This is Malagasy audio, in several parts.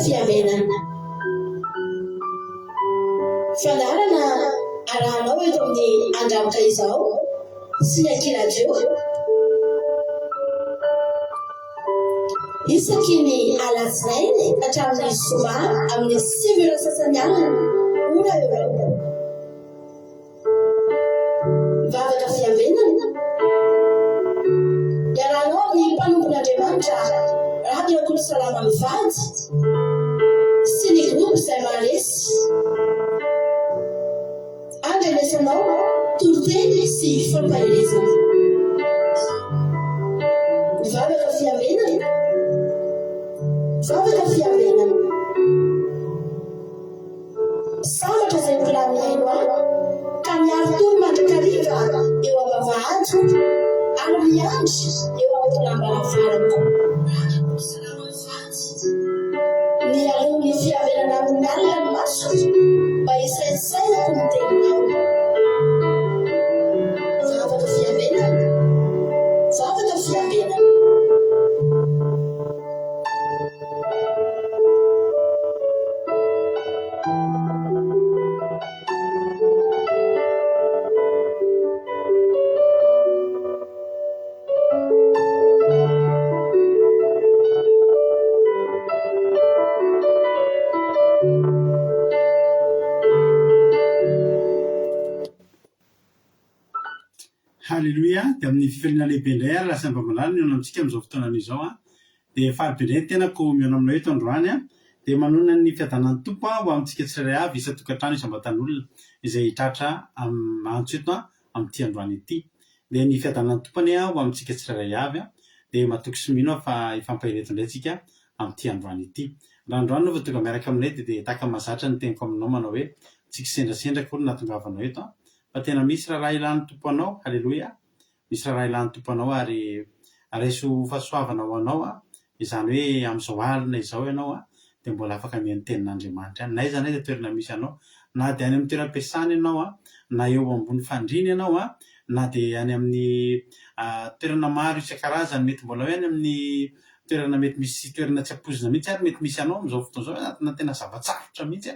fiambenana. Fandaharana arahanao eto amin'ny Andramka Izao sy ny Aky Radio. Isaky ny alatsinainy hatramin'ny zoma amin'ny 9 ora sasany alina, ora Eoropa. Vavaka fiambenana. Iarahanao amin'ny mpanompon'Andriamanitra Raby Rakotosalama mivady sy ny groupe izay maharesy. Andrenesanao toriteny sy fampaherezana. Vavaka fiambenana. Vavaka fiambenana. Sambatra izay mbola mihaino ahy, ka miari-tory mandrakariva eo am-bavahadiko, ary miandry eo am-tolam-baravarako. Mialoha ny fiaverana amin'ny alina ny masoko, mba hisaintsainako ny teninao. Vavaka fiambenana, vavaka fiambenana. Haleloia! Dia amin'ny fifaliana lehibe indray ary lasa mba malala ny eo amintsika amin'izao fotoana izao an! Dia faly be indray ny tenako mihaona aminao eto androany an! Dia manonona ny fiadanan'ny Tompo ho amintsika tsirairay avy isan-tokantrano isam-batan'olona izay tratra antso eto amin'ity androany ity. Dia ny fiadanan'ny Tompo anie ho amintsika tsirairay avy an! Dia matoky sy mino aho fa hifampahery eto indray isika amin'ity androany ity. Raha androany ianao vao tonga miaraka aminay dia dia tahaka ny mahazatra ny teniko aminao manao hoe tsy kisendrasendra akory no nahatongavanao eto an! Fa tena misy raharaha ilan'ny Tompo anao, Haleloia! Misy raharaha ilan'ny Tompo anao ary raiso ho fahasoavana ho anao izany hoe amin'izao alina izao ianao dia mbola afaka mihaino tenin'Andriamanitra ihany. Na aiza na aiza toerana misy anao, na dia any amin'ny toeram-piasana ianao, na eo ambony fandriana ianao, na dia any amin'ny toerana maro isan-karazany, mety mbola hoe any amin'ny toerana mety misy toerana tsy ampoizina mihitsy ary mety misy anao amin'izao fotoana izao, anatina tena zava-tsarotra mihitsy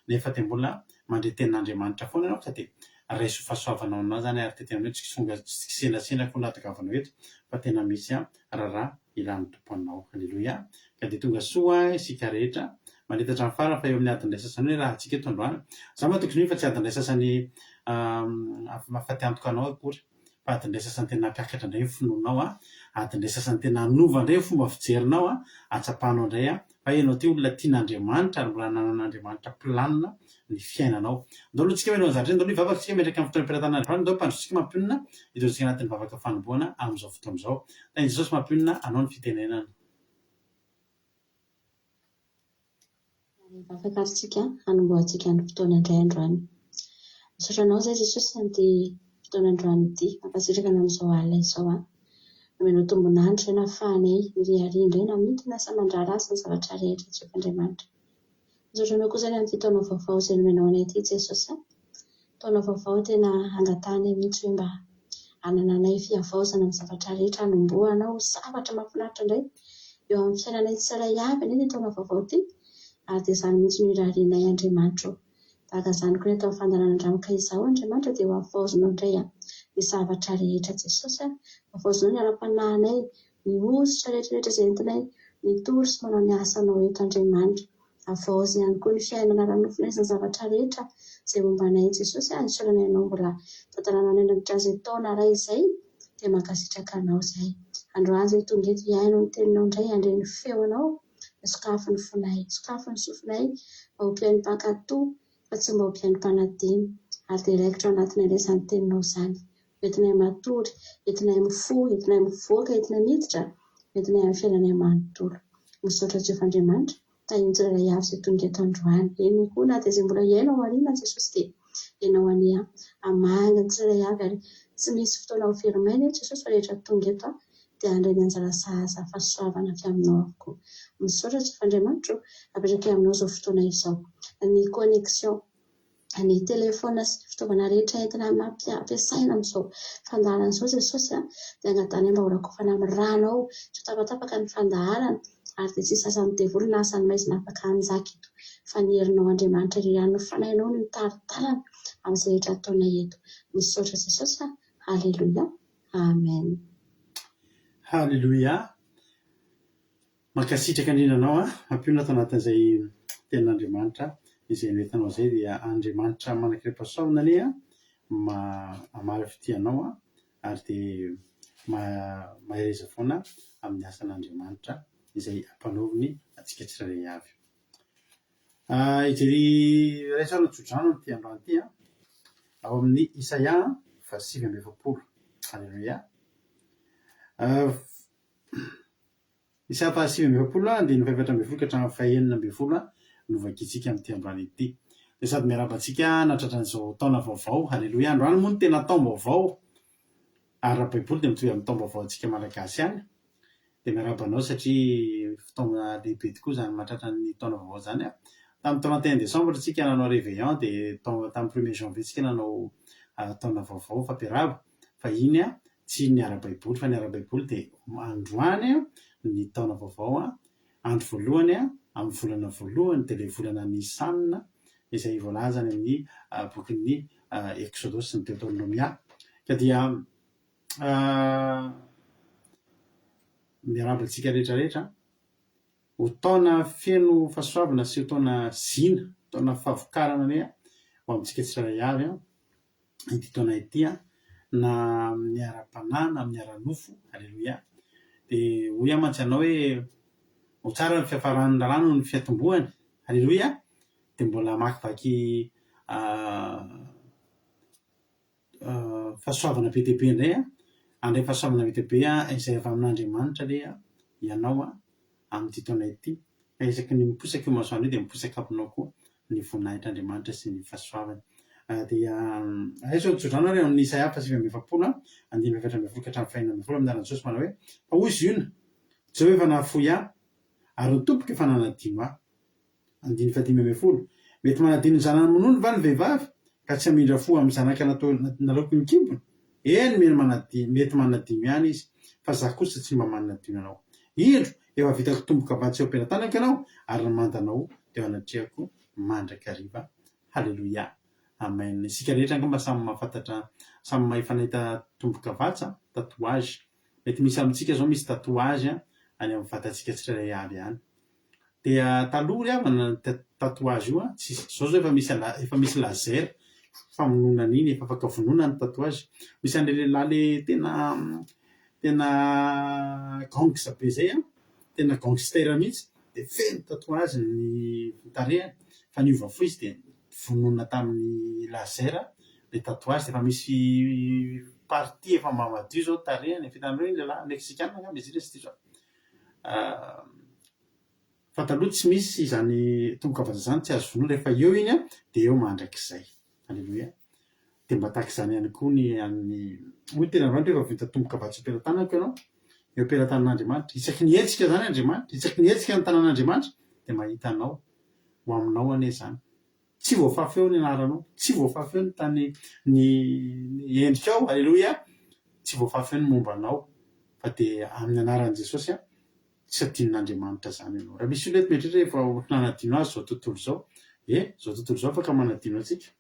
nefa dia mbola mandre tenin'Andriamanitra foana ianao ka dia raiso fahasoavana ho anao izany ary dia tena hoe tsy songa tsy kisendrasendra akory ny ahatongavanao eto fa tena misy raharaha ilan'ny Tompo anao. Aleloia. Ka dia tonga soa isika rehetra. Manita hatramin'ny farany fa eo amin'ny adiny iray sasany hoe raha antsika eto androany. Izaho matoky mihitsy fa tsy adiny iray sasany mahafaty antoka anao akory. Fa adiny iray sasany tena hampiakatra indray ny finoanao, adiny iray sasany tena hanova indray ny fomba fijerinao, hahatsapanao indray fa ianao ity olona tian'Andriamanitra ary mbola ananan'Andriamanitra planina ny fiainanao. Andao aloha tsika mialohan'ny zavatra, andao aloha hivavaka tsika miaraka amin'ny fotoam-piaratan'Andriamanitra, andao hampandroso mampionona hidontsika anatin'ny vavaka fanombohana amin'izao fotoana izao. Tahin'i Jesosy mampionona anao ny fitenenana. Hivavaka ary tsika hanombohantsika ny fotoana indray androany. Misaotra anao izay Jesosy amin'ity fotoana androany ity. Mankasitraka anao amin'izao alina izao an. Nomenao tombon'andro izay nahafahanay niriaria indray namintina sy aman-draharaha sy ny zavatra rehetra Jehovah Andriamanitra. Misaotra anao koa izany amin'ity taona vaovao izay nomenao anay ity Jesosy an. Taona vaovao tena angatahanay mihitsy hoe mba hanananay fihavaozana amin'ny zavatra rehetra, hanombohanao zavatra mahafinaritra indray eo amin'ny fiainanay tsirairay avy anie ity taona vaovao ity ary dia izany mihitsy no irarianay Andriamanitra ô. Tahaka izany koa ny eto amin'ny fandaharana Andramka izao Andriamanitra dia ho havaozinao indray ny zavatra rehetra Jesosy a. Havaozinao ny ara-panahinay, ny hosotra rehetra rehetra izay entinay mitory sy manao ny asanao eto Andriamanitra. Havaozy ihany koa ny fiainana ara-nofonay sy ny zavatra rehetra izay momba anay Jesosy a, isaorana Ianao mbola tantananao anay nandritra izay taona iray izay dia mankasitraka Anao izahay. Androany izay tonga eto hihaino ny teninao indray, handre ny feonao, dia sokafy ny fonay, sokafy ny sofinay mba ho mpihaino mpankatò fa tsy mba ho mpihaino mpanadino, ary dia raikitra ao anatinay indray izany teninao izany. Entinay matory, entinay mifoha, entinay mivoaka, entinay miditra, entinay amin'ny fiainanay manontolo. Misaotra Jehovah Andriamanitra, tahino tsirairay avy izay tonga eto androany. Eny koa na dia izay mbola hiaina ao aoriana Jesosy dia Ianao anie hamaly ny tsirairay avy ary tsy misy fotoana ho very maina eto Jesosy fa rehetra tonga eto dia handray ny anjara sahaza fahasoavana avy aminao avokoa. Misaotra Jehovah Andriamanitra o, apetraky aminao izao fotoana izao. Ny connexion. ny telefaonina sy ny fitaovana rehetra entina ampiasaina amin'izao fandaharana izao Jesosy a, dia angatahana mba ho rakofana amin'ny ranao, tsy ho tapatapaka ny fandaharana. Ary dia tsy hisy asan'ny devoly na asan'ny maizina afaka hanjaka eto fa ny herinao Andriamanitra irery ihany no fanahinao no mitari-dalana amin'izay rehetra ataonay eto. Misaotra Jesosy a! Haleloia! Amen. Haleloia! Mankasitraka indrindra anao an! Mampionona ato anatin'izay tenin'Andriamanitra izay noentinao izay dia Andriamanitra manan-karem-pahasoavana anie an, hamaly fitia anao an, ary dia mahereza foana amin'ny asan'Andriamanitra izay ampanaoviny antsika tsirairay avy. Hijery raiso ary ny tsodrano amin'ity androany ity an, ao amin'ny Isaia faha 49. Aleloia. Isa faha 49 andininy faha 14 ka hatramin'ny faha 16 no vakintsika amin'ity androany ity. Dia sady miarahaba antsika nahatratra an'izao taona vaovao. Aleloia. Androany moa no tena taom-baovao. Ary raha baiboly dia mitovy amin'ny taom-baovao antsika malagasy ihany. Dia miarahaba anao satria fotoana lehibe tokoa izany mahatratra ny taona vaovao izany. Tamin'ny 31 décembre tsika nanao réveillon dia tamin'ny premier janvier tsika nanao taona vaovao fampiarahaba. Fa iny tsy ny ara-baiboly fa ny ara-baiboly dia androany ny taona vaovao, andro voalohany amin'ny volana voalohany dia ilay volana Nisan izay voalaza any amin'ny bokin'ny Eksodosy sy ny Deoteronomia. Ka dia miarahaba antsika rehetra rehetra ho taona feno fahasoavana sy ho taona zina, taona fahavokarana anie ho amintsika tsirairay avy. ity taona ity an, na amin'ny ara-panahy na amin'ny ara-nofo, aleloia. Dia hoy aho mantsy anao hoe ho tsara ny fiafaran'ny raharaha noho ny fiatombohany, aleloia. Dia mbola hamakivaky fahasoavana be dia be indray an, handray fahasoavana be dia be izay avy amin'Andriamanitra anie ianao an, amin'ity taona ity. Fa isaky ny miposaka io masoandro io dia miposaka aminao koa ny voninahitr'Andriamanitra sy ny fahasoavany. Dia raiso ny tsodrano ary ao amin'ny Isaia faha 49 andininy faha 14 ka hatramin'ny faha 16 amin'ny anaran'i Jesosy manao hoe, Fa hoy Ziona, Jehovah efa nahafoy ahy, ary ny Tompoko efa nanadino ahy. Andininy faha 15, Mety manadino ny zanany minono va ny vehivavy, ka tsy hamindra fo amin'ny zanaka naloaky ny kibony? Eny, mety manadino ihany izy, fa izaho kosa tsy mba manadino anao. Indro, efa vitako tombokavatsa eo am-pelatanako ianao, ary ny mandanao teo anatrehako mandrakariva. Haleloia! Amen! Isika rehetra angamba samy mahafantatra, samy efa nahita tombokavatsa, tatouage. Mety misy amintsika izao misy tatouage any amin'ny vatantsika tsirairay avy any. Dia taloha ry havana ny tatouage io an, tsisy, zao zao efa misy efa misy laser famonoana an'iny, efa afaka vonoina ny tatouage. Misy an'ilay lehilahy le tena tena gangs be zay an, tena gangster mihitsy, dia feno tatouage ny tarehiny, fa niova fo izy dia vonoina tamin'ny laser ilay tatouage, dia efa misy partie efa mba madio zao ny tarehiny, efa hitanareo iny lehilahy meksikana angamba izy iny raha tsy diso aho. Fa taloha tsy misy izany tombokavatsa izany, tsy azo vonoina, rehefa eo iny an, dia eo mandrakizay. Aleloia. Dia mba tahaka izany ihany koa ny an'ny, hoy ny tenin'Andriamanitra hoe efa vita tombokavatsa eo am-pelatanako ianao, eo am-pelatanan'Andriamanitra. Isaky ny hetsika izany Andriamanitra, isaky ny hetsika ny tanan'Andriamanitra dia mahita anao, ho aminao anie izany. Tsy voafafy eo ny anaranao, tsy voafafy eo ny tany ny ny endrikao, aleloia, tsy voafafy eo ny momba anao, fa dia amin'ny anaran'i Jesosy an, tsy adinon'Andriamanitra izany ianao. Raha misy olona eto mieritreritra hoe efa ohatry ny nanadino azy izao tontolo izao, e, izao tontolo izao afaka manadino antsika,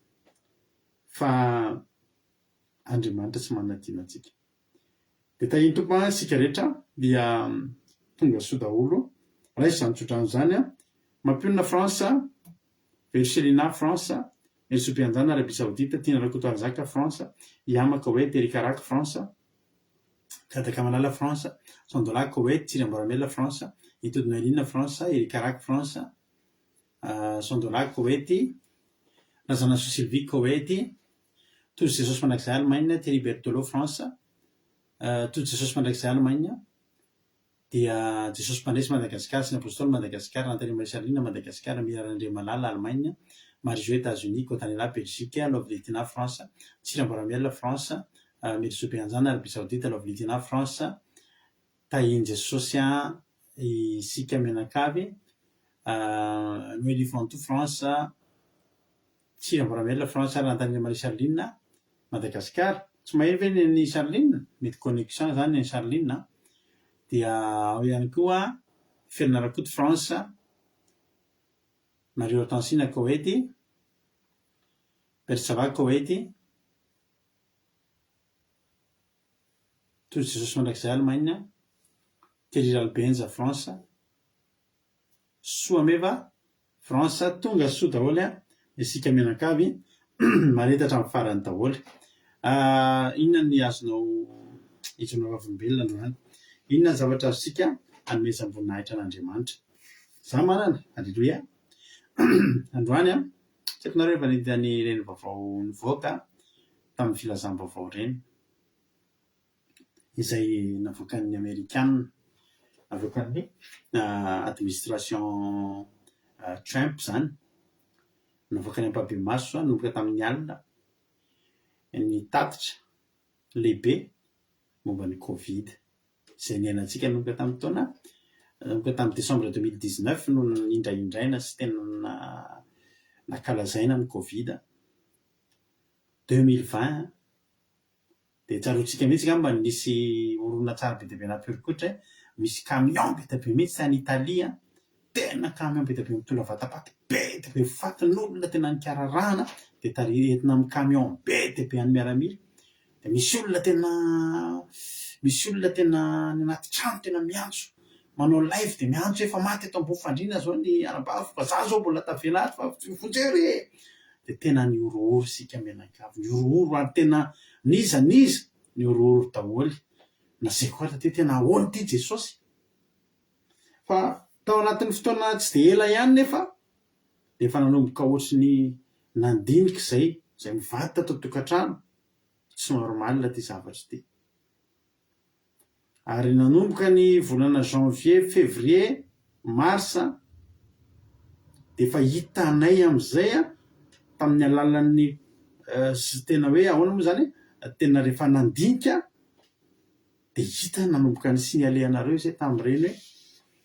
fa Andriamanitra tsy manadino antsika. Dia tahian'ny Tompo an isika rehetra dia tonga soa daholo. Raiso izany tsodrano izany an. Mampionona France, Vercellina France, Herisoa Mpianjana Arabie Saoudite, Tiana Rakotoarizaka France, Ihama Koweït, Eric Arak France, Kadakamalala France, Sandola Koweït, Tsiry Amboramela France, Itody Noeline France, Eric Arak France, Sandola Koweït, Razanasoa Sylvie Koweït, Tojo Jesosy Mandrakizay Allemagne, Thierry Berthelot France, Tojo Jesosy Mandrakizay Allemagne, dia Jesosy Mpandresy Madagascar sy ny Apostoly Madagascar, Nathalie Marie Charline Madagascar, Mira Randriamalala Allemagne, Marie Jo Etats-Unis, Gotanela Belgique, Love Litina France, Tsiry Amboaramiel France, Mirisoa Beanjana Arabie Saoudite, Love Litina France, Tahian'i Jesosy isika mianakavy, Noelie Fantou France, Tsiry Amboramela, France ary Antanina Marie Charline, Madagascar. Tsy maheno ve ny an'i Charline? Mety connexion zany ny an'i Charline an! Dia ao ihany koa. Felina Rakoto, France, Marie Hortensine, Koety, Bertsava, Koety, Tojo Jesosy Mandrakizay, Allemagne, Thierry Ralibenja, France, Soa Meva, France, Tonga soa daholo an, isika mianakavy, mahareta hatramin'ny farany daholo. Inona ny azonao ijoroana vavolombelona androany? Inona ny zavatra azontsika anomezam-boninahitra an'Andriamanitra? Za manana, Aleloia. Androany an, tsy haiko nareo efa nahita an'ireny vaovao nivoaka tamin'ny filazam-baovao ireny. Izay navoakan'ny Amerikana, navoakan'ny administration Trump izany, navoakany ampahibemaso nanomboka tamin'ny alina ny tatitra lehibe momba ny Covid izay niainantsika nanomboka tamin'ny taona, nanomboka tamin'ny décembre 2019 no nindrahindraina sy tena nankalazaina ny Covid 2020. Dia tsaroantsika mihitsy angamba ny nisy horonantsary be dia be nampihoron-koditra hoe misy camion be dia be mihitsy any Italie an, tena camion be dia be mitondra vatapaty be dia be fatin'olona tena nikararahana dia tari- entina amin'ny camion be dia be an'ny miaramila. Dia misy olona tena misy olona tena any anaty trano tena miantso, manao live dia miantso hoe efa maty eto ambony fandriana izao ny anabaviko fa za izao mbola tavela ato fa vonjeo re e! Dia tena nihorohoro isika mianakavy, nihorohoro ary tena n'iza n'iza nihorohoro daholo. Lazaiko ary taty tena ahoana ity Jesosy? Fa tao anatin'ny fotoana tsy dia ela ihany nefa dia efa nanomboka ohatry ny nandinika izay, izay mivady tato an-tokantrano, tsy normal ity zavatra ity. Ary nanomboka ny volana janvier, février, mars dia efa hitanay amin'izay tamin'ny alalan'ny sy tena hoe ahoana moa izany e, tena rehefa nandinika dia hita nanomboka ni-signaler anareo izay tamin'ireny hoe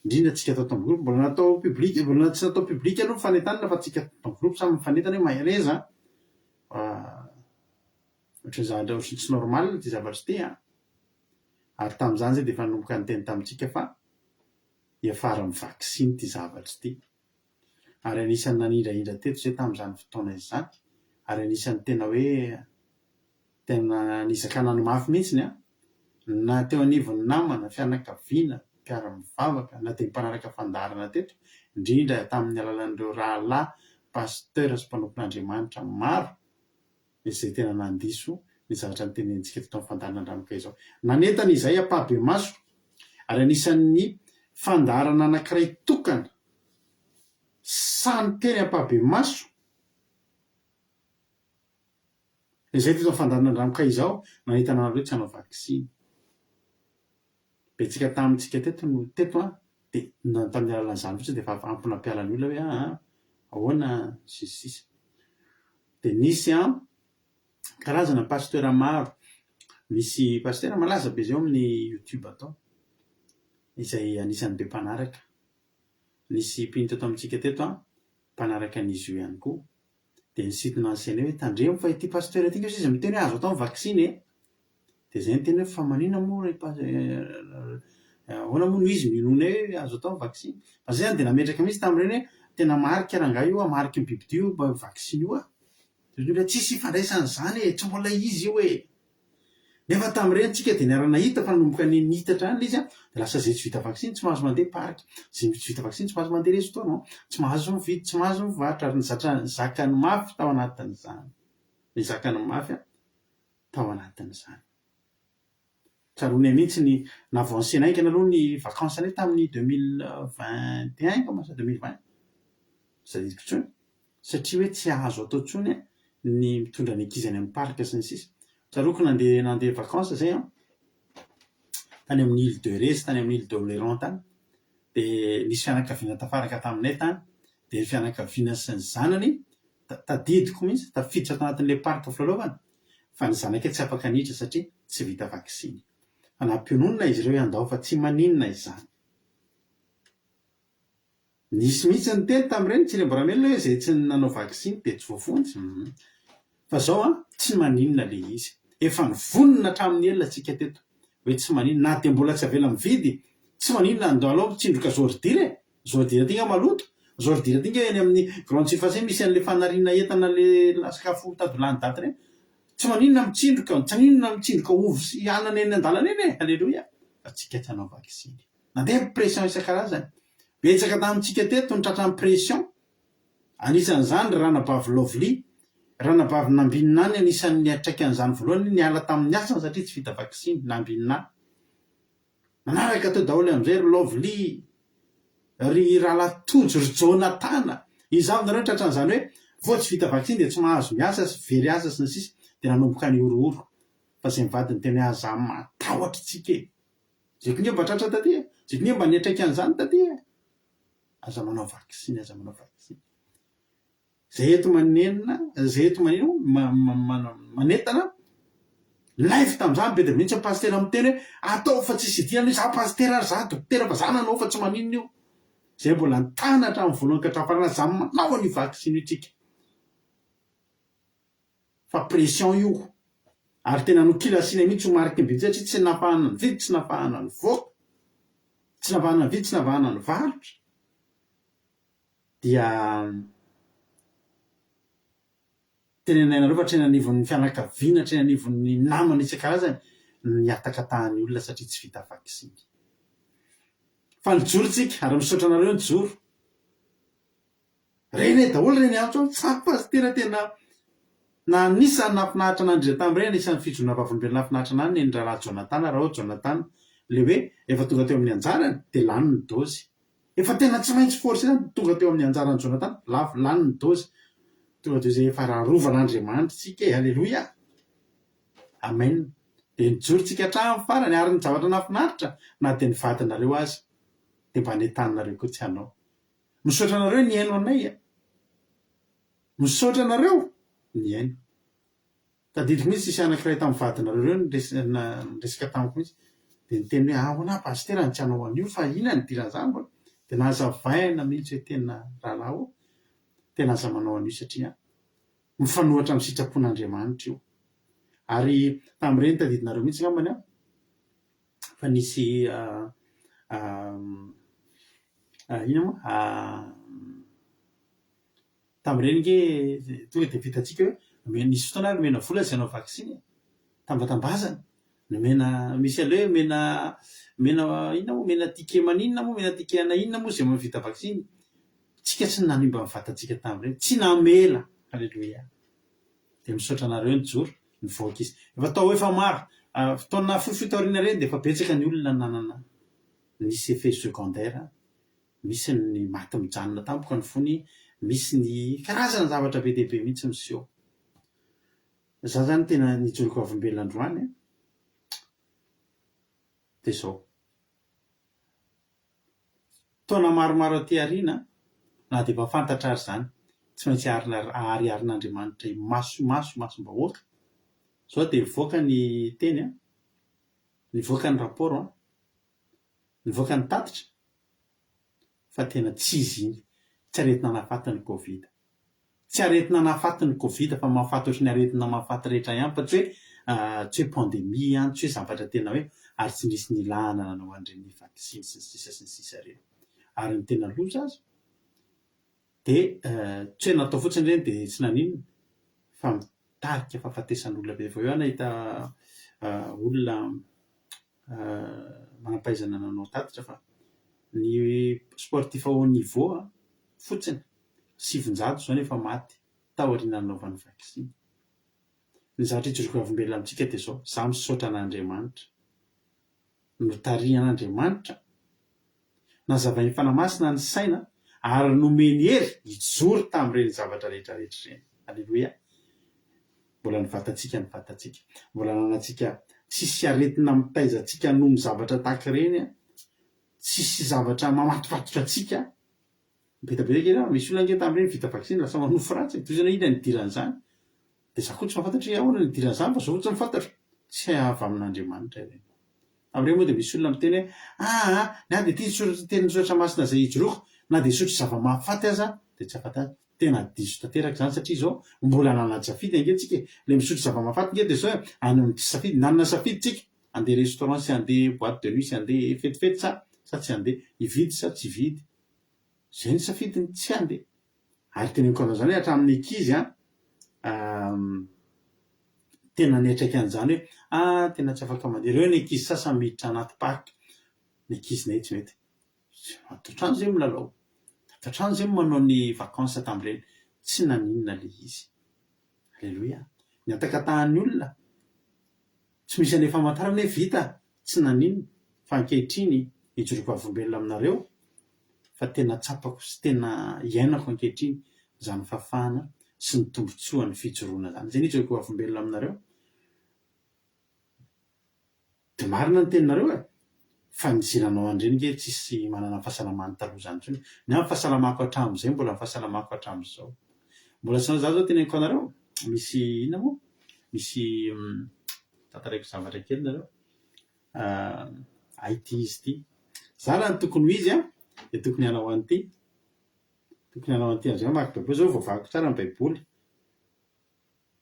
indrindra antsika tato amin'ny groupe, mbola natao public, mbola tsy natao public aloha ny fanentanana fa antsika tato amin'ny groupe samy mifanentana hoe mahereza an, Ohatran'ny zavatra ohatran'ny tsy normal ity zavatra ity an! Ary tamin'izany izay dia efa nanomboka niteny tamintsika fa hiafara amin'ny vaksiny ity zavatra ity. Ary anisan'ny nanindrahindra teto izay tamin'izany fotoana izany, ary anisan'ny tena hoe tena nizakana ny mafy mihitsiny an! Na teo anivon'ny namana, fianakaviana, mpiara-mivavaka, na dia ny mpanaraka fandaharana teto, indrindra tamin'ny alalan'ireo rahalahy pasteur sy mpanompon'Andriamanitra maro, izay tena nandiso ny zavatra notenenintsika teto amin'ny fandaharan'Andranoka izao. Nanentana izahay ampahibemaso ary anisan'ny fandaharana anankiray tokana sahy niteny ampahibemaso izay teto amin'ny fandaharan'Andranoka izao, nanentana anareo tsy hanao vaksiny. Betsaka tamintsika teto no teto an, dia na tamin'ny alalan'izany fotsiny dia efa ampy nampiala ny olona hoe aa ahoana sy ny sisa. Dia nisy an, karazana pasteur maro, misy pasteur malaza be izay ao amin'ny youtube ato, izay anisan'ny be mpanaraka. Nisy mpino teto amintsika teto an, mpanaraka an'izy io ihany koa. Dia nisintona ny sainay hoe tandremo fa ity pasteur ity kosa izy miteny hoe azo atao ny vaksiny e! Dia izay niteny hoe fa maninona moa ry ahoana moa no izy no inoanay hoe azo atao ny vaksiny? Fa izay izany dia nametraka mihitsy tamin'ireny hoe tena marika rangahy io, mariky ny bibidia io vaksiny io a! Dia hoy ny olona tsisy ifandraisany izany e! Tsy mbola izy io e! Nefa tamin'ireny tsika dia niara-nahita fa nanomboka nitatra any ilay izy an, dia lasa izay tsy vita vaksiny tsy mahazo mandeha parc, izay tsy vita vaksiny tsy mahazo mandeha restaurant, tsy mahazo mividy, tsy mahazo mivarotra ary nizatra nizaka ny mafy tao anatin'izany. Nizaka ny mafy an! tao anatin'izany. Tsaroanay mihitsy ny n'avancena haingana aloha ny vacances-nay tamin'ny 2021 angamba sa 2020, tsy tadidiko intsony, satria hoe tsy azo atao intsony ny mitondra ny ankizy any amin'ny parc sy ny sisa. Tsaroako nandeha nandeha vacances izay an, tany amin'ny île de Ré sy tany amin'ny île d'Oléron tany, dia nisy fianakaviana tafaraka taminay tany, dia ny fianakaviana sy ny zanany Tadidiko mihitsy, tafiditra tao anatin'ilay parc filalaovana fa ny zanakay tsy afaka niditra satria tsy vita vaksiny. Fa nampiononina izy ireo hoe andao fa tsy maninona izany. Nisy mihitsy niteny tamin'ireny Tsilemboramelona hoe izay tsy nanao vaksiny dia tsy voavonjy. Hum. Fa zao an, tsy maninona ilay izy. Efa nivonona hatramin'ny ela tsika teto hoe tsy maninona na dia mbola tsy avela mividy. Tsy maninona andao aleo mitsindroka zôridira e! Zôridira aty nga maloto? Zôridira aty nga eny amin'ny grande surface eny misy an'le fanariana entana le sakafo tady ho lany daty reny. Tsy maninona mitsindroka, tsy maninona mitsindroka ovy sy anana eny an-dalana eny e! Aleloia! Fa tsika tsy hanao vaksiny. Nandeha ny pression isan-karazany. Betsaka tamintsika teto ny tratran'ny pression. Anisan'izany ry ranabavy Lovely. Ranabavy Nambinina any anisan'ny niantraikan'izany voalohany, niala tamin'ny asany satria tsy vita vaksiny. Nambinina. Nanaraka teo daholo amin'izay ry Lovely, ry Rahalahy Tojo, ry Jonatana. Iza avy nareo tratran'izany hoe vao tsy vita vaksiny dia tsy mahazo miasa sy very asa sy ny sisa dia nanomboka nihorohoro. Fa izay mivady niteny hoe aza matahotra tsika e! Zay koa nge mba tratra taty e! Zay koa nge mba niantraikan'izany taty e! Aza manao vaksiny, aza manao vaksiny. Zay eto manenina, zay eto manino, manentana, live tamin'izany be dia be mihitsy ny pasitera miteny hoe ataovy fa tsisy idirana io, za pasitera ary za dokotera fa za nanao fa tsy maninona io. Zay mbola nitana hatramin'ny voalohany ka hatramin'ny farany, aza manao an'io vaksiny io tsika. Fa pression io. Ary tena nokilasina mihitsy io mariky ny budget satria tsy nafahana nividy, tsy nafahana nivoaka, tsy nafahana nividy, tsy nafahana nivarotra. Dia tenenay anareo fa hatreny anivon'ny fianakaviana, hatreny anivon'ny namana isan-karazany no nihatakatahan'ny olona satria tsy vita vaksiny. Fa nijoro tsika ary misaotra anareo nijoro. Renay daholo ireny antso an, tsapa azy tena tena na anisan'ny nahafinaritra anah indrindra tamin'ireny anisan'ny fijoroana vavolombelona nahafinaritra anah ny an'i rahalahy Jonathan raha ao Jonathan le hoe efa tonga teo amin'ny anjarany dia lany ny dôzy efa tena tsy maintsy forcer zany tonga teo amin'ny anjaran'i Jonathan lavo lany ny dôzy tonga teo izay efa rarovan'Andriamanitra tsika e aleloia amen dia nijoro tsika hatramin'ny farany ary ny zavatra nahafinaritra na dia ny vadinareo aza dia mba nentaninareo koa tsy hanao Misaotra anareo nihaino anay a! Misaotra anareo nihaino. Tadidiko mihitsy nisy anankiray tamin'ny vadinareo ireo niresaka tamiko mihitsy dia niteny hoe ahoana pasitera no tsy hanao an'io fa inona no idiran'izany mbola? Dia nazavaina mihitsy hoe tena rahalahy ô, tena aza manao an'io satria mifanohitra amin'ny sitrapon'Andriamanitra io. Ary tamin'ireny tadidinareo mihitsy angambany an, fa nisy inona moa tamin'ireny ange tonga dia vitantsika hoe nisy fotoana ary nomena vola izay hanao vaksiny e, tambatambazana, nomena misy an'ilay hoe omena omena inona moa omena ticket maninona moa omena ticket ana inona moa izay mahavita vaksiny, tsika tsy nanimba ny vatantsika tamin'ireny, tsy namela, aleloia. Dia misaotra anareo nijoro, nivoaka izy. Efa tao efa maro, fotoana fohifohy taoriana ireny dia efa betsaka ny olona nanana nisy effet secondaire, misy ny maty mijanona tampoka ny fony, misy ny karazana zavatra be dia be mihitsy miseho. Za zany tena nijoro vavolombelona androany an, dia izao. Taona maromaro aty aoriana, na dia efa fantatra ary izany, tsy maintsy ahariharin'Andriamanitra imaso imaso imasom-bahoaka. Izao dia nivoaka ny teny an, nivoaka ny rapport an, nivoaka ny tatitra fa tena tsy izy iny, tsy aretina nahafaty ny covid. Tsy aretina nahafaty ny covid fa mahafaty ohatry ny aretina mahafaty rehetra ihany fa tsy hoe tsy hoe pandemie ihany, tsy hoe zavatra tena hoe ary tsy nisy nilana nanao an'ireny vaksiny sy ny sisa sy ny sisa ireny. Ary ny tena loza aza dia tsy hoe natao fotsiny ireny dia tsy naninona fa mitarika fahafatesan'olona be. Vao eo aho nahita olona manam-pahaizana nanao tatitra fa ny sportif haut niveau fotsiny 900 izao no efa maty taorian'ny nanaovany vaksiny. Ny zavatra ijoroako vavolombelona amintsika dia izao, izaho misaotra an'Andriamanitra, notarihan'Andriamanitra, nazavain'ny Fanahy Masina ny saina ary nomeny hery hijoro tamin'ireny zavatra rehetra rehetra ireny. Aleloia! Mbola ny vatantsika ny vatantsika. Mbola ananantsika tsisy aretina mitaiza antsika noho ny zavatra tahaka ireny, tsisy zavatra mamatopatotra antsika. Be dia be ange raha misy olona ange tamin'ireny vita vaksiny lasa manofy ratsy e, tohizana inona ny idiran'izany? Dia za koa tsy mahafantatra hoe ahoana ny idiran'izany fa zao fotsiny no fantatro, tsy avy amin'Andriamanitra ireny. Tamin'ireny moa dia misy olona miteny hoe aa ny ahy dia ity ny soratra tenin'ny soratra masina izay ijoroako na dia hisotro zava-mahafaty aza dia tsy ahafaty ahy. Tena diso tanteraka izany satria izao mbola nanan-tsafidy ange tsika e, ilay misotro zava-mahafaty ange dia izao e, any amin'ny tsy safidy, nanana safidy tsika, handeha restaurant sy handeha boite de nuit sy handeha fetifety sa? sa tsy handeha, hividy sa tsy hividy. Izay ny safidiny, tsy handeha. Ary teneniko anao izany hoe hatramin'ny ankizy an, tena niatraika an'izany hoe ah tena tsy afaka mandeha. Ireo ny ankizy sasany miditra anaty parc, ny ankizinay tsy mety. Ato an-trano izay milalao, ato an-trano izay manao ny vacances tamin'ireny. Tsy naninona ilay izy. Aleloia. Nihatakatahan'ny olona. Tsy misy an'ilay famantarana hoe vita, tsy naninona. Fa ankehitriny, ijoroako vavolombelona aminareo fa tena tsapako sy tena iainako ankehitriny izany fahafahana sy ny tombontsoan'ny fijoroana izany. Izay no ijoroako vavolombelona aminareo. Dia marina ny teninareo e! Fa ny ziranao an'ireny nge tsisy manana ny fahasalamany taloha izany intsony. Ny ahy ny fahasalamako hatramin'izay mbola ny fahasalamako hatramin'izao. Mbola tsy za zao teneniko anareo, misy inona moa? Misy tantaraiko zavatra kely nareo. Hay ity izy ity. Za raha ny tokony ho izy an, dia tokony hanao an'ity. Tokony hanao an'ity am'zay mamaky baiboly zao voavakiko tsara ny baiboly.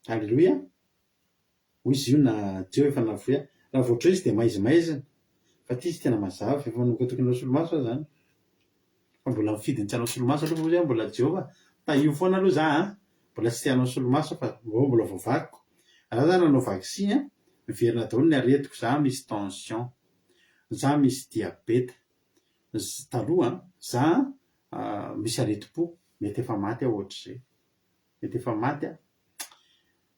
Aleloia. Hoy izy io na teo efa nahafoy ahy. Raha vao ohatr'izao izy dia maizimaizina. Fa ity izy tena mazava. Efa manomboka tokony hanao solomaso aho izany. Fa mbola mifidy ny tsy hanao solomaso aloha fa hoy aho mbola Jehovah tahio foana aloha za an! Mbola tsy te hanao solomaso aho fa mbô mbola voavakiko. Raha za nanao vaksiny an, miverina daholo ny aretiko, za misy tension, za misy diabeta, taloha an, za misy aretim-po, mety efa maty aho ohatr'izay. Mety efa maty aho.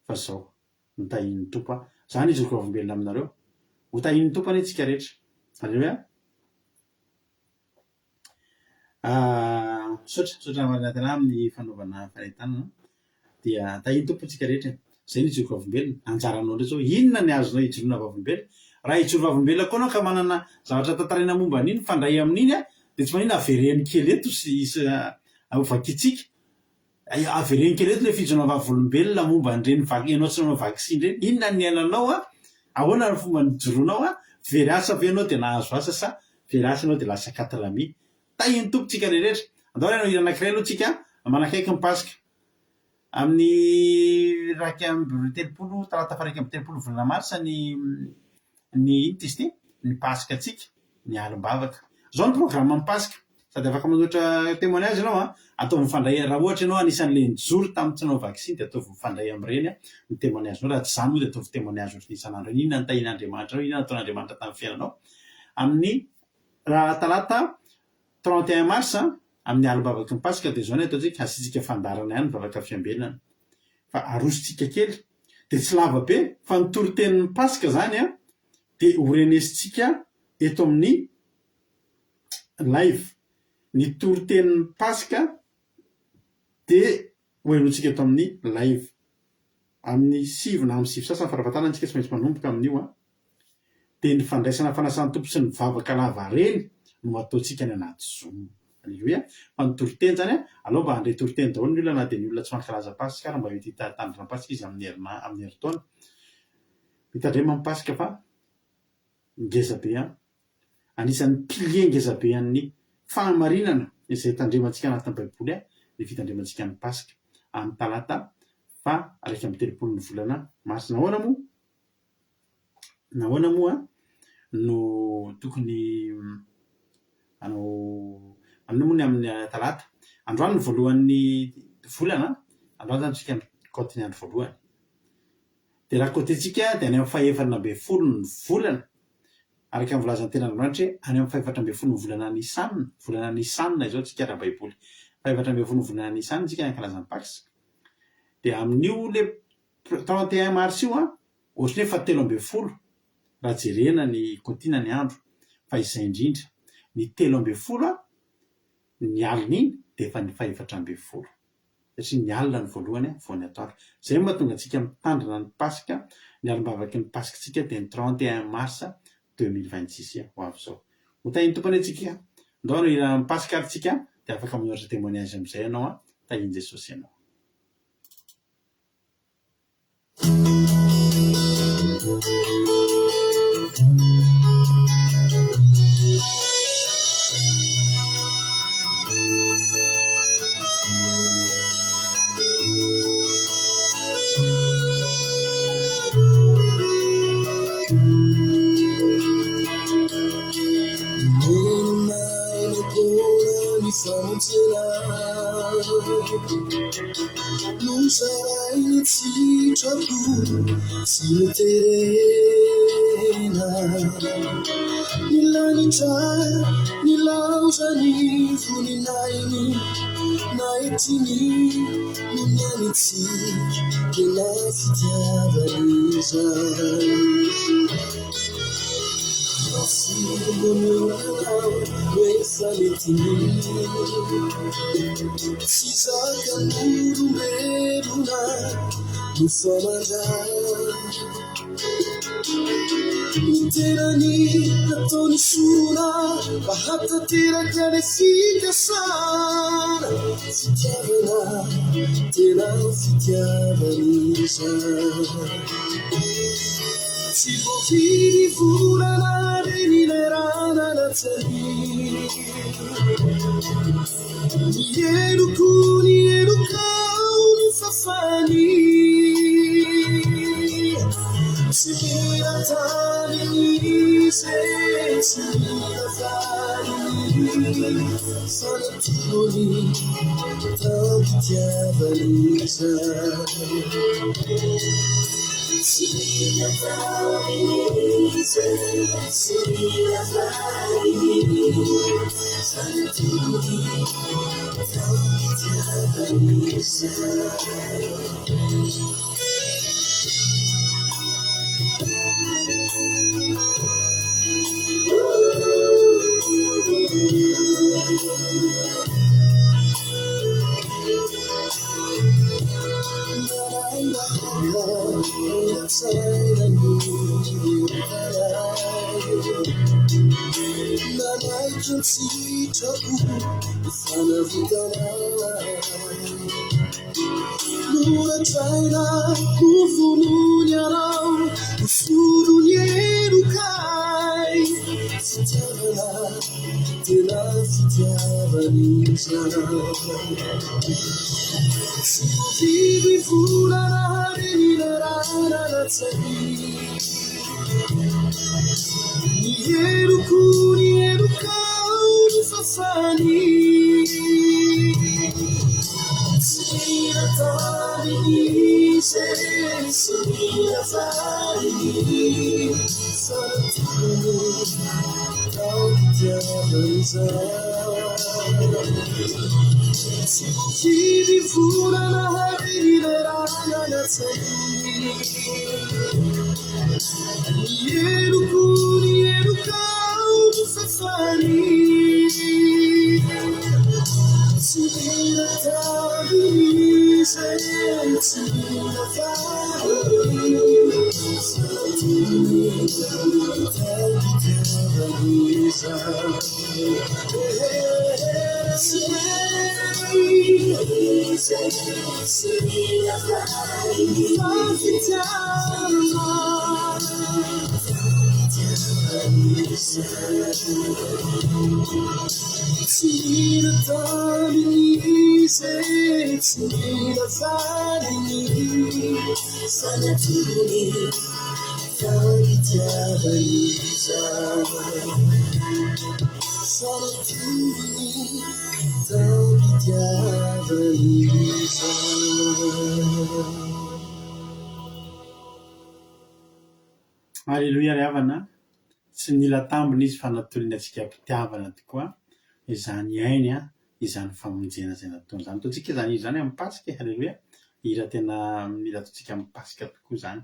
Fa zao, notahian'ny Tompo aho. Zany izy ry vavolombelona aminareo. Ho tahian'ny Tompo anie tsika rehetra. Aleloia. Misaotra, misaotra Maranatha amin'ny fanaovana fanentanana. Dia tahian'ny Tompo tsika rehetra e. Zay no ijoroako vavolombelona. Anjaranao indray zao, inona ny azonao ijoroana vavolombelona? Raha hijoro vavolombelona koa anao ka manana zavatra tantaraina momba an'iny, mifandray amin'iny, dia tsy maninona avereno kely eto sy hovakintsika. Avereno kely eto ilay fijonoana vavolombelona momba an'ireny vac, ianao tsy nanao vaksiny ireny. Inona ny niainanao an? Ahoana ny fomba nijoroanao an? Very asa ve ianao dia nahazo asa sa very asa ianao dia lasa katrami? Tahin'ny Tompo tsika rehetra. Andao ary hanao hira anankiray aloha tsika manakaiky ny Paska. Amin'ny 31, talata faha 31 volana marsa ny ny inona izy ity? Ny Paska antsika, ny alim-bavaka. Izao ny programme-n'ny Paska. Sady afaka manolotra témoignage ianao an, ataovy mifandray, raha ohatra ianao anisan'ilay nijoro tamin'ny tsy nanao vaksiny dia ataovy mifandray amin'ireny ny témoignage-nao, raha tsy izany moa dia ataovy témoignage ohatran'ny isan'andro iny, inona no tahian'Andriamanitra anao, inona no nataon'Andriamanitra tamin'ny fiainanao. Amin'ny raha talata 31 mars amin'ny alim-bavaky ny Paska dia izao ny ataontsika, asiantsika fandaharana ihany ny vavaka fiambenana fa arosontsika kely dia tsy lava be fa ny toritenin'ny Paska izany an dia ho renesintsika eto amin'ny live. Ny toritenin'ny Paska dia ho henointsika eto amin'ny live. Amin'ny sivy na amin'ny sivy sasany farafahatarany isika tsy maintsy manomboka amin'io an. Dia ny fandraisana fanasan'ny Tompo sy ny vavaka lava reny no ataontsika any anaty zoom. Aleloia. Fa ny toriteny izany an, aleo mba handre toriteny daholo ny olona na dia ny olona tsy mankalaza Paska ary mba mety hitandrina Paska izy amin'ny herina amin'ny herintaona. Mitandrema amin'ny Paska fa ngeza be an. Anisan'ny pilier ngeza be an'ny fahamarinana izay tandremantsika anatin'ny Baiboly ny fitandremantsika ny Paska amin'ny talata faha 31 ny volana marsa. Nahoana moa? Nahoana moa no tokony hanao anona moa ny amin'ny talata? Androany ny voalohan'ny volana, androany izany isika mikaonty ny andro voalohany. Dia raha kaontintsika dia any amin'ny fahefatra ambin'ny folo ny volana, araka ny voalazan'ny tenin'Andriamanitra hoe any amin'ny fahefatra ambin'ny folo ny volana Nisana, volana Nisana izao tsika ara-baiboly, fahefatra ambin'ny folo ny volana Nisana isika hankalaza ny Paska. Dia amin'io le 31 mars io an, ohatran'ny hoe fahatelo ambin'ny folo raha jerena ny kaontina ny andro, fa izay indrindra, ny 13 an, ny alin'iny dia efa ny fahefatra ambin'ny folo. Satria ny alina no voalohany vao ny atoandro. Izay no mahatonga antsika mitandrina ny Paska, ny alim-bavaky ny Paska-tsika dia ny 31 mars 2026 ho avy izao. Ho tahin'ny Tompo anie tsika. Ndao hanao hira amin'ny Paska ary tsika dia afaka manoratra témoignage amin'izay ianao an. Tahin'i Jesosy ianao. famonjena. Nozarainy an-tsitrapo, tsy noterena. Ny lanitra nilaozany voninahiny, naetriny noho ny amintsika, tena fitiavana izany. Tsy zakan'olombelona ny famandra. Ny tenany nataony sorona mba hahatanteraka ny fikasana. Fitiavana, tena fitiavana izany. Tsy voafidy volana reny ilay rana latsany. Ny heloko, ny helokao no fafany. Tsy mila tany izy, tsy mila valiny, fa natolony tam-pitiavana izany. Tsy mila valiny izy, tsy mila valiny, fa natolony tam-pitiavana izany. Noratraina novonoiny ianao ho solon'ny helokay. Fitiavana, tena fitiavana izany. Tsy voafidy vola raha renina rana latsany. Ny heloko, ny helokao no fafany. Tsy mila valiny izy, tsy mila valiny, fa natolony tam-pitiavana izany. Tsy voafidy vola na harena raha latsany. Ny heloko, ny helokao no fafany. Tsy mila taviny izy, tsy mila valiny, fa natolony tam-pitiavana izany. Tsy mila izy, tsy mila valiny, fa fitiavana, fitiavana izany. Tsy mila valiny izy, tsy mila valiny, fa natolony tam-pitiavana izany. Fa natolony tam-pitiavana izany. Aleloia ry havana a! Tsy nila tambiny izy fa natolony antsika am-pitiavana tokoa izany ainy izany famonjena izay nataony izany. Ataontsika izany hira izany amin'ny Paska e! Aleloia! Hira tena mila ataontsika amin'ny Paska tokoa izany.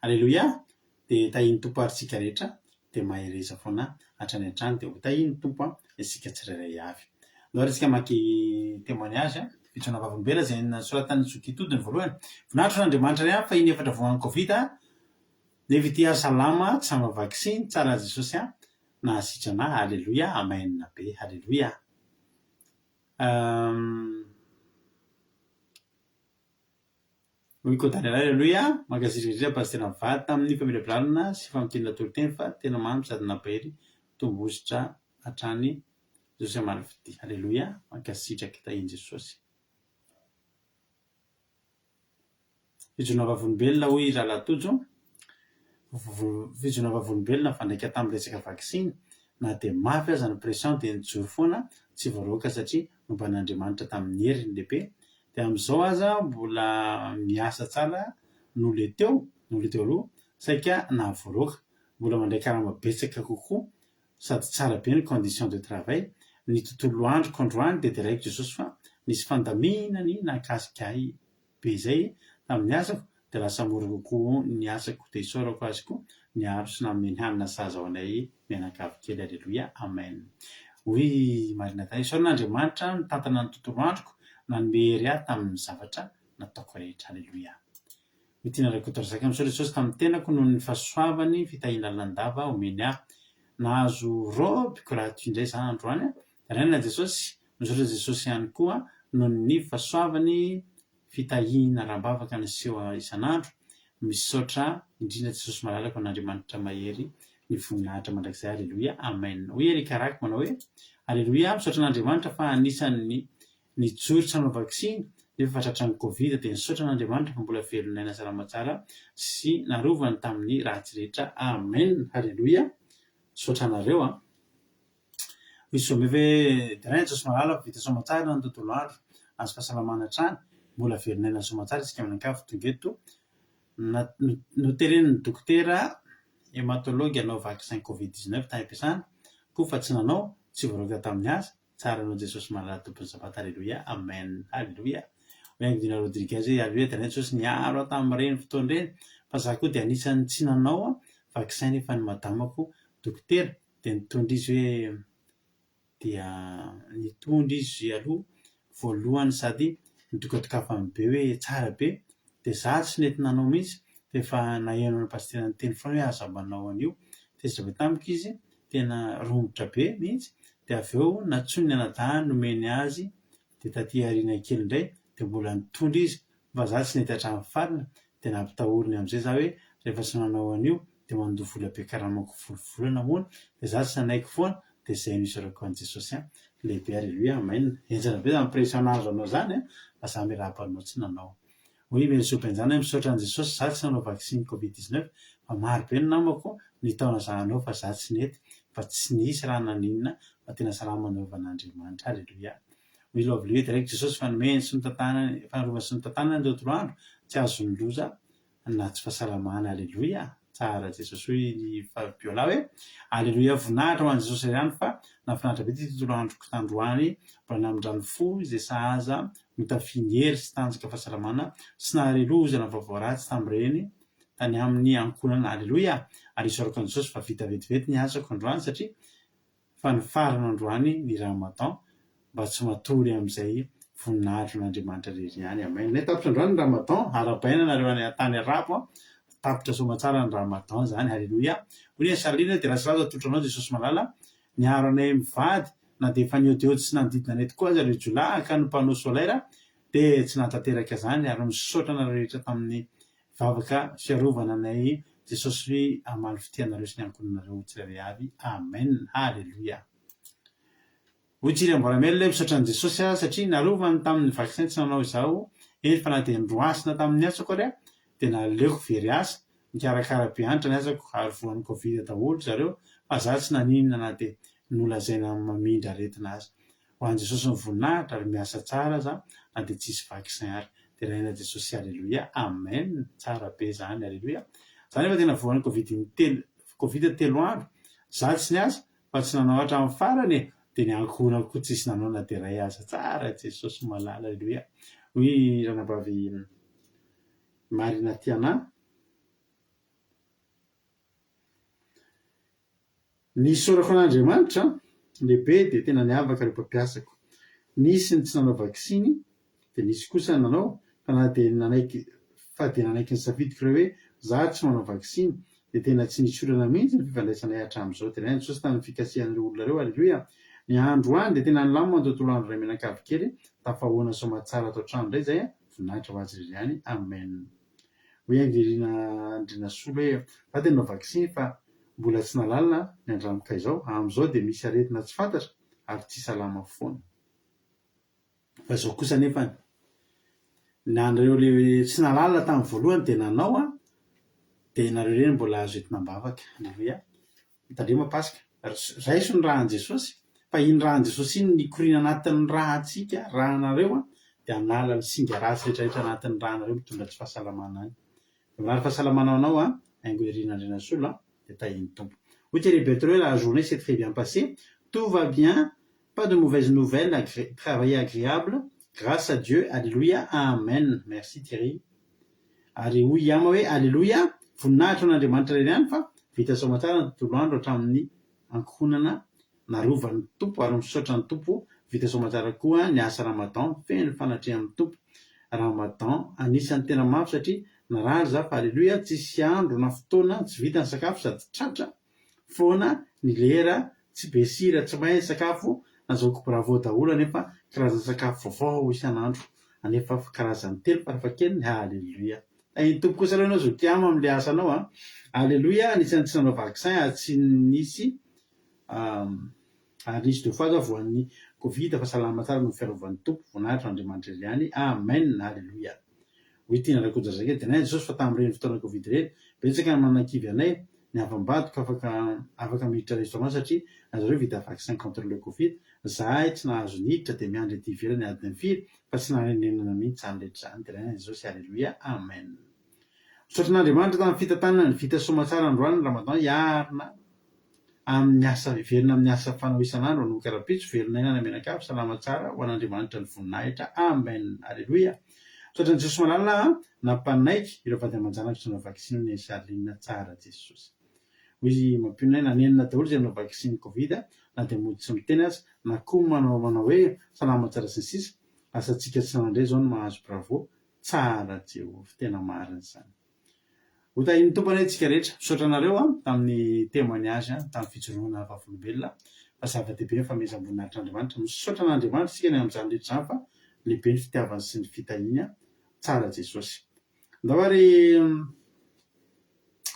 Aleloia! Dia tahian'ny Tompo ary isika rehetra dia mahereza foana hatrany hatrany dia ho tahian'ny Tompo isika tsirairay avy. Andao ary isika hamaky témoignage, fijoroana vavolombelona izay nosoratan'i Zoky Tody ny voalohany. Voninahitra ho an'Andriamanitra ry fa iny efatra voan'ny Covid nefa ity aho salama tsy hanao vaksiny, tsara Jesosy an, nahasitrana ahy, aleloia, amen be, aleloia. Hoy Koa Daniel, Aleloia! Mankasitraka indrindra Pasitera mivady tamin'ny famelabelarana sy famintinana toriteny fa tena mamy sady nampahery tombositra hatrany Jesosy hamaly fitia. Aleloia! Mankasitraka tahin'i Jesosy. Fijoroana vavolombelona hoy Rahalahy Tojo, Fijoroana vavolombelona mifandraika tamin'ny resaka vaksiny, na dia mafy aza ny pression dia nijoro foana tsy voaroaka satria nomban'Andriamanitra tamin'ny heriny lehibe dia amin'izao aza mbola miasa tsara noho ilay teo, noho ilay teo aloha, saika nahavoaroaka, mbola mandray karama betsaka kokoa sady tsara be ny condition de travail, ny tontolo androko androany dia deraiko Jesosy fa nisy fandaminany nahakasika ahy be izay tamin'ny asako dia lasa mora kokoa ny asako dia isaorako azy koa niaro sy nanome ny hanina sahaza ho anay mianakavy kely aleloia amen hoy i Marinata isaorana Andriamanitra nitantana ny tontolo androko nanome hery ahy tamin'ny zavatra nataoko rehetra aleloia Hoy Tiana Rakotorazaka, Misaotra Jesosy tamin'ny tenako noho ny fahasoavany fitahiana lalandava omeny ahy. Nahazo robe gratuit indray za androany a! Deraina Jesosy, misaotra Jesosy ihany koa noho ny fahasoavany fitahiana araham-bavaka niseho isan'andro. Misaotra indrindra Jesosy malalako an'Andriamanitra mahery ny voninahitra mandrakizay Aleloia Amen. Hoy Eric Arako manao hoe, Aleloia, misaotra an'Andriamanitra fa anisan'ny Nijoro tsy hanao vaksiny nefa efa tratran'ny covid dia nisaotra an'Andriamanitra fa mbola velon'aina salama tsara sy narovany tamin'ny ratsy rehetra Amen Haleloia Misaotra anareo an. Hoy Somé hoe Deraina Jesosy malala fa vita soamatsara ny tontolo andro, azo fahasalamana hatrany, mbola velon'aina soamatsara isika mianakavy tonga eto, noteren'ny dokotera hematologue hanao vaccin covid 19 tany am-piasana koa fa tsy nanao, tsy voaroaka tamin'ny asa, Tsara anao Jesosy malala Tompon'ny Sabata Aleloia Amen Aleloia Hoy Angidina Rodriguez hoe Aleloia Daniel Jesosy niaro ahy tamin'ireny fotoana ireny fa za koa dia anisan'ny tsy nanao vaccin nefa ny madamako dokotera dia nitondra izy hoe dia nitondra izy aloha voalohany sady nidokadokafany be hoe tsara be dia za tsy nety nanao mihitsy fa efa naheno an'i pasitera niteny foana hoe aza manao an'io tezitra be tamiko izy tena romotra be mihitsy dia avy eo nantsoiny ny anadahiny nomeny azy dia taty aoriana kely indray dia mbola nitondra izy fa za tsy nety hatramin'ny farany dia nampitahoriny amin'izay za hoe rehefa tsy nanao an'io dia mandoa vola be karamako folo volana hono dia za tsy nanaiky foana dia izay no isaorako an'i Jesosy an lehibe aleloia amen henjana be zany pression nahazo anao zany an fa za miarahaba anao tsy nanao Hoy i Merisoa Benjana hoe misaotra an'i Jesosy za tsy nanao vaksiny covid 19 fa maro be ny namako nitaona za hanao fa za tsy nety fa tsy nisy raha naninona fa tena salama naovan'Andriamanitra Aleloia Hoy i Lovely hoe deraiko Jesosy fa nomeny sy notantanany fa narovany sy notantanany ny tontolo andro tsy azon'ny loza na tsy fahasalamana Aleloia Tsara Jesosy Hoy i Fabiola hoe, Aleloia voninahitra ho an'i Jesosy irery ihany fa nahafinaritra be ity tontolo androko tandroany mbola namindrany fo izay sahaza notafiany hery sy tanjaka fahasalamana sy nahare loza na vaovao ratsy tamin'ireny tany aminy ankohonana Aleloia ary isaorako an'i Jesosy fa vita vetivety ny asako androany satria fa nifarana androany ny Ramadan mba tsy matory amin'izay voninahitro an'Andriamanitra irery ihany. Amen. Nay tapitra androany ny Ramadan, arahabaina nareo any tany arabo an, tapitra soamatsara ny Ramadan zany, Haleloia. Hoy ny Charline hoe dia raha tsy atolotra anao Jesosy malala, niaro anay mivady na dia efa niodiody sy nanodidina anay tokoa aza ireo jiolahy ka ny panneau solaire dia tsy nahatanteraka izany ary misaotra anareo rehetra tamin'ny Vavaka fiarovana anay Jesosy hamaly fitia anareo sy ny ankohonanareo tsirairay avy Amen Haleloia Hoy Tsiry Amboaramel misaotra an'i Jesosy aho satria narovany tamin'ny vaccin tsy nanao izaho eny fa na dia noroasina tamin'ny asako ary aho dia naleoko very asa nikarakara be antra ny asako ary voan'ny covid daholo zareo fa za tsy naninona na dia nolazaina mamindra aretina aza Ho an'i Jesosy ny voninahitra ary miasa tsara aza na dia tsisy vaccin ary. Deraina Jesosy Aleloia Amen tsara be zany Aleloia Za nefa tena voan'ny covid intelo covid telo andro za tsy niasa fa tsy nanao hatramin'ny farany e dia ny ankohonako koa tsisy nanao na dia iray aza tsara Jesosy malala Aleloia Hoy ranabavy Marina Tiana Ny isaorako an'Andriamanitra lehibe dia tena niavaka ireo mpampiasako. Nisy ny tsy nanao vaksiny dia nisy kosa ny nanao fa na dia nanaiky fa dia nanaiky ny safidiko ireo hoe za tsy manao vaksiny dia tena tsy nisy olana mihitsy ny fifandraisanay hatramin'izao. Deraina Jesosy tamin'ny fikasihan'ireo olona ireo. Aleloia! Ny androany dia tena nilamina ny tontolo andro iray mianakavy kely tafahoana soamatsara ato an-trano indray izay a! Voninahitra ho Azy irery ihany. Amen. Hoy Angelina Andrianasolo hoe, Za dia nanao vaksiny fa mbola tsy nahalala ny andramiko izao, amin'izao dia misy aretina tsy fantatra ary tsy salama foana. Fa izao kosa anefa, nareo le tsy nahalala tamin'ny voalohany dia nanao an, dia nareo ireny mbola azo entina am-bavaka. Aleloia. Mitandrema Paska. Raiso ny ràn'i Jesosy. Fa iny ràn'i Jesosy iny nikoriana anatin'ny ràntsika, rànareo an, dia hanala ny singa ratsy rehetra rehetra anatin'ny rànareo mitondra tsy fahasalamana any. Dia mirary fahasalamana ho anao an, Haingo Irina Andrianasolo an, dia tahian'ny Tompo. Hoy Thierry Berthelot hoe la journée s'est très bien passée, tout va bien, pas de mauvaise nouvelle, agré, travail agréable, grâce à Dieu, Alléluia, Amen. Merci Thierry. Ary hoy i Ama hoe Aleloia, voninahitra ho an'Andriamanitra irery ihany fa vita soamatsara ny tontolo andro hatramin'ny ankohonana narovan'ny Tompo ary misaotra ny Tompo vita soamatsara koa ny asa Ramadan feno fanatrehan'ny Tompo Ramadan anisan'ny tena mafy satria narary za fa Aleloia tsisy andro na fotoana tsy vita ny sakafo sady tratra foana ny lera tsy be sira tsy may ny sakafo nazahoako bravo daholo anefa karazana sakafo vaovao isan'andro anefa karazany telo farafahakeliny haleloia tahin'ny Tompo kosa aloha ianao zoky ama amin'le asanao a aleloia anisan'ny tsy nanao vaccin ary tsy nisy ary nisy deux fois za voan'ny covid fa salama tsara noho ny fiarovan'ny Tompo voninahitra ho Andriamanitra irery ihany amen haleloia Hoy Tiana Rakotondrazaka, Dia nahay Jesosy fa tamin'ireny fotoana Covid ireny, betsaka ny manakivy anay, ny havam-badiko afaka afaka miditra restaurant satria ry zareo vita vaccin contre le Covid, zahay tsy nahazo niditra dia miandry aty ivelany adiny firy fa tsy narenenana mihitsy izany rehetra izany, dia nahay Jesosy Aleloia Amen. Misaotra an'Andriamanitra tamin'ny fitantanana ny vita soamatsara androany ny Ramadan hiarina amin'ny asa hiverina amin'ny asa fanao isan'andro hanomboka rahampitso velona aina na mianakavy salama tsara ho an'Andriamanitra ny voninahitra Amen Aleloia Misaotra an'i Jesosy malala a nampanaiky ireo vady aman-janako tsy nanao vaksiny hoy Neny Charline tsara Jesosy hoy izy mampionona ahy nanenina daholo izay nanao vaksiny covid na dia mody tsy miteny aza na koa manao manao hoe salama tsara sy ny sisa lasa tsika tsy nandre izao no mahazo bravo tsara Jehovah tena marina izany Ho tahian'ny Tompo anie isika rehetra. Misaotra anareo tamin'ny témoignage, tamin'ny fijoroana vavolombelona fa zava-dehibe ny fanomezam-boninahitr'Andriamanitra. Misaotra an'Andriamanitra isika ny amin'izany rehetra izany fa lehibe ny fitiavany sy ny fitahiany. Tsara Jesosy. Andao ary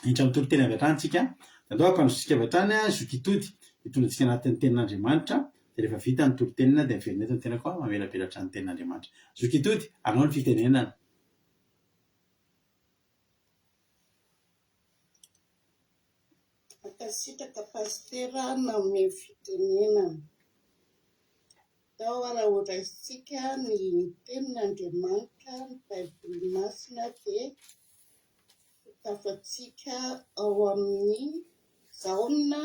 hiditra amin'ny toriteny avy hatrany isika. Andao hampandroso avy hatrany zoky hitody hitondra antsika anatin'ny tenin'Andriamanitra. Dia rehefa vita ny toritenina dia miverina eto ny tenako mamelabelatra ny tenin'Andriamanitra. Zoky hitody, anao ny fitenenana. Mankasitraka Pasitera nanome fitenenana. Ndao ara ho raisintsika ny tenin'Andriamanitra, ny Baiboly Masina dia ho tafantsika ao amin'ny Jaona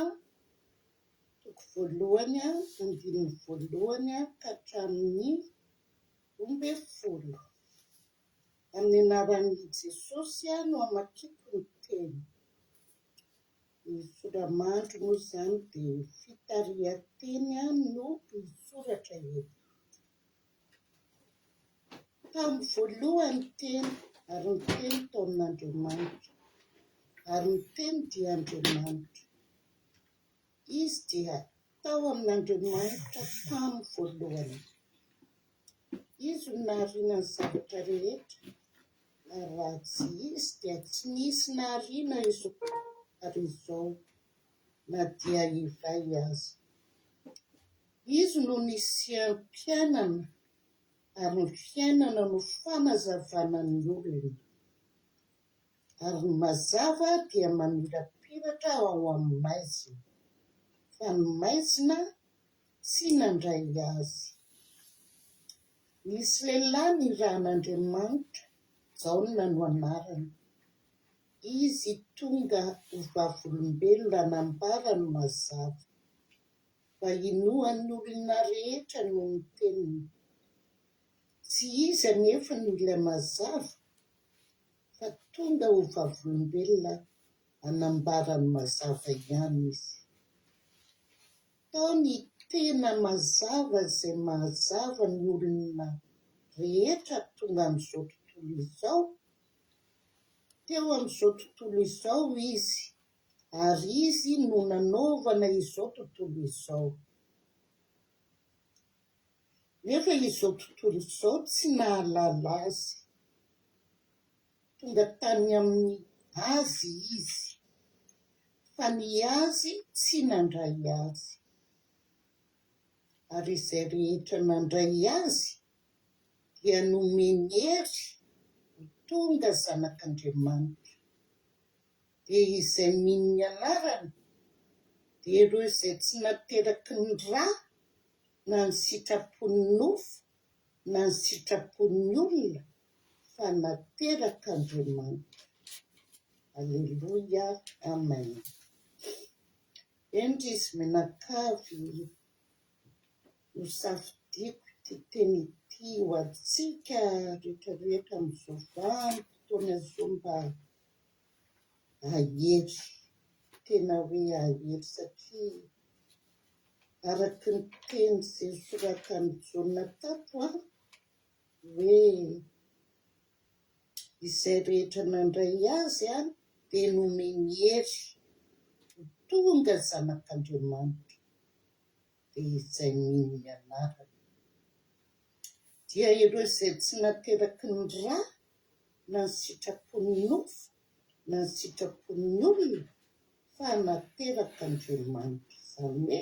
toko voalohany andininy voalohany ka hatramin'ny 12. Amin'ny anaran'i Jesosy no amakiako ny teny. Ny sora-mandry moa izany dia fitarihan-teny no misoratra eto. Tamin'ny voalohany ny Teny, ary ny Teny tao amin'Andriamanitra, ary ny Teny dia Andriamanitra. Izy dia tao amin'Andriamanitra tamin'ny voalohany. Izy no nahariana ny zavatra rehetra, ary raha tsy Izy dia tsy nisy nahariana izao ary izao, na dia iray aza. Izy no nisiam-piainana, ary ny fiainana no fanazavana ny olona. Ary ny mazava dia mamirapiratra ao amin'ny maizina, fa ny maizina tsy nandray azy. Nisy lehilahy nirahan'Andriamanitra, Jaona no anarany. Izy tonga ho vavolombelona hanambara ny mazava, mba hinoan'ny olona rehetra noho ny teniny. Tsy izy anefa no ilay mazava, fa tonga ho vavolombelona hanambara ny mazava ihany izy. Tao ny tena mazava izay mahazava ny olona rehetra tonga amin'izao tontolo izao. Teo amin'izao tontolo izao Izy, ary Izy no nanaovana izao tontolo izao. Nefa izao tontolo izao tsy nahalala Azy. Tonga tany amin'ny Azy Izy, fa ny Azy tsy nandray Azy. Ary izay rehetra nandray Azy dia nomeny hery ho tonga zanak'Andriamanitra. Dia izay mino ny anarany, dia ireo izay tsy nateraky ny ra. na ny sitrapon'ny nofo na ny sitrapon'ny olona fa naterak'Andriamanitra. Aleloia, Amen. Eny ry izy mianakavy, nosafidiako ity teny ity ho antsika rehetra rehetra amin'izao vanim-potoana izao mba hahery, tena hoe hahery satria araka ny teny izay nosoratan'i Jaona tato an, hoe izay rehetra nandray azy an, dia nomeny hery ho tonga zanak'Andriamanitra, dia izay mino ny anarany. Dia ireo izay tsy nateraky ny ra na ny sitrapon'ny nofo na ny sitrapon'ny olona fa naterak'Andriamanitra. Izany hoe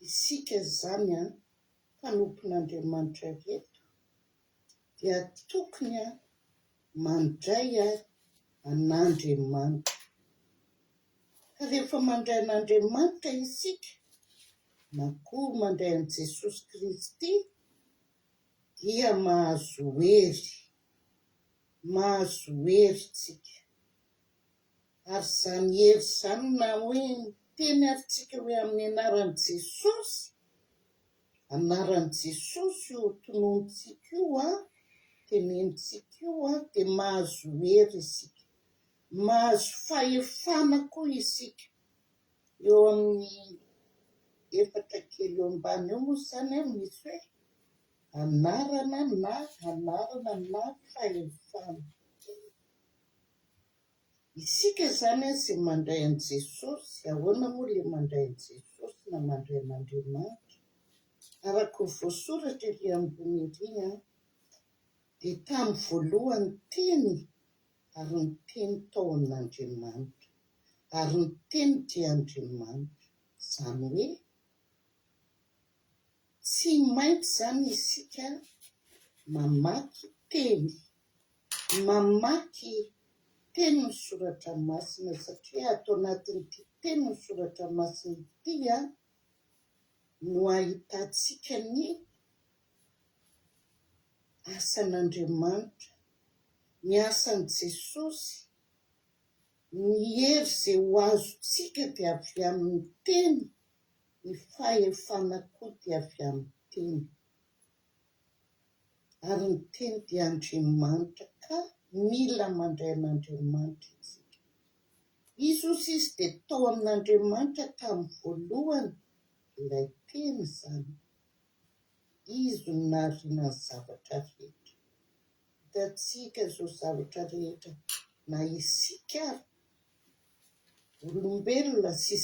isika izany an, mpanompon'Andriamanitra ireto dia tokony an, mandray an'Andriamanitra. Ka rehefa mandray an'Andriamanitra isika na koa mandray an'i Jesosy Kristy dia mahazo hery, mahazo hery tsika. Ary izany hery izany na hoe miteny ary tsika hoe amin'ny anaran'i Jesosy, anaran'i Jesosy io tononontsika io an, tenenintsika io an, dia mahazo hery isika. Mahazo fahefana koa isika. Eo amin'ny efatra kely eo ambany eo moa izany an, misy hoe anarana na anarana na fahefana. Isika izany an izay mandray an'i Jesosy, ahoana moa ilay mandray an'i Jesosy na mandray an'Andriamanitra? Araka ny voasoratra ery ambony ery an, dia tamin'ny voalohany Teny ary ny Teny tao amin'Andriamanitra, ary ny Teny dia Andriamanitra. Izany hoe, tsy maintsy izany isika mamaky Teny, mamaky Tenin'ny Soratra Masina, satria ato anatin'ity Tenin'ny Soratra Masina ity no ahitantsika ny asan'Andriamanitra, ny asan'i Jesosy, ny hery izay ho azontsika dia avy amin'ny Teny, ny fahefana koa dia avy amin'ny Teny. Ary ny Teny dia Andriamanitra ka mila mandray an'Andriamanitra isika. Izy hozy izy dia tao amin'Andriamanitra tamin'ny voalohany, ilay Teny izany. Izy no nahariana ny zavatra rehetra. Hitantsika izao zavatra rehetra na isika ary olombelona sy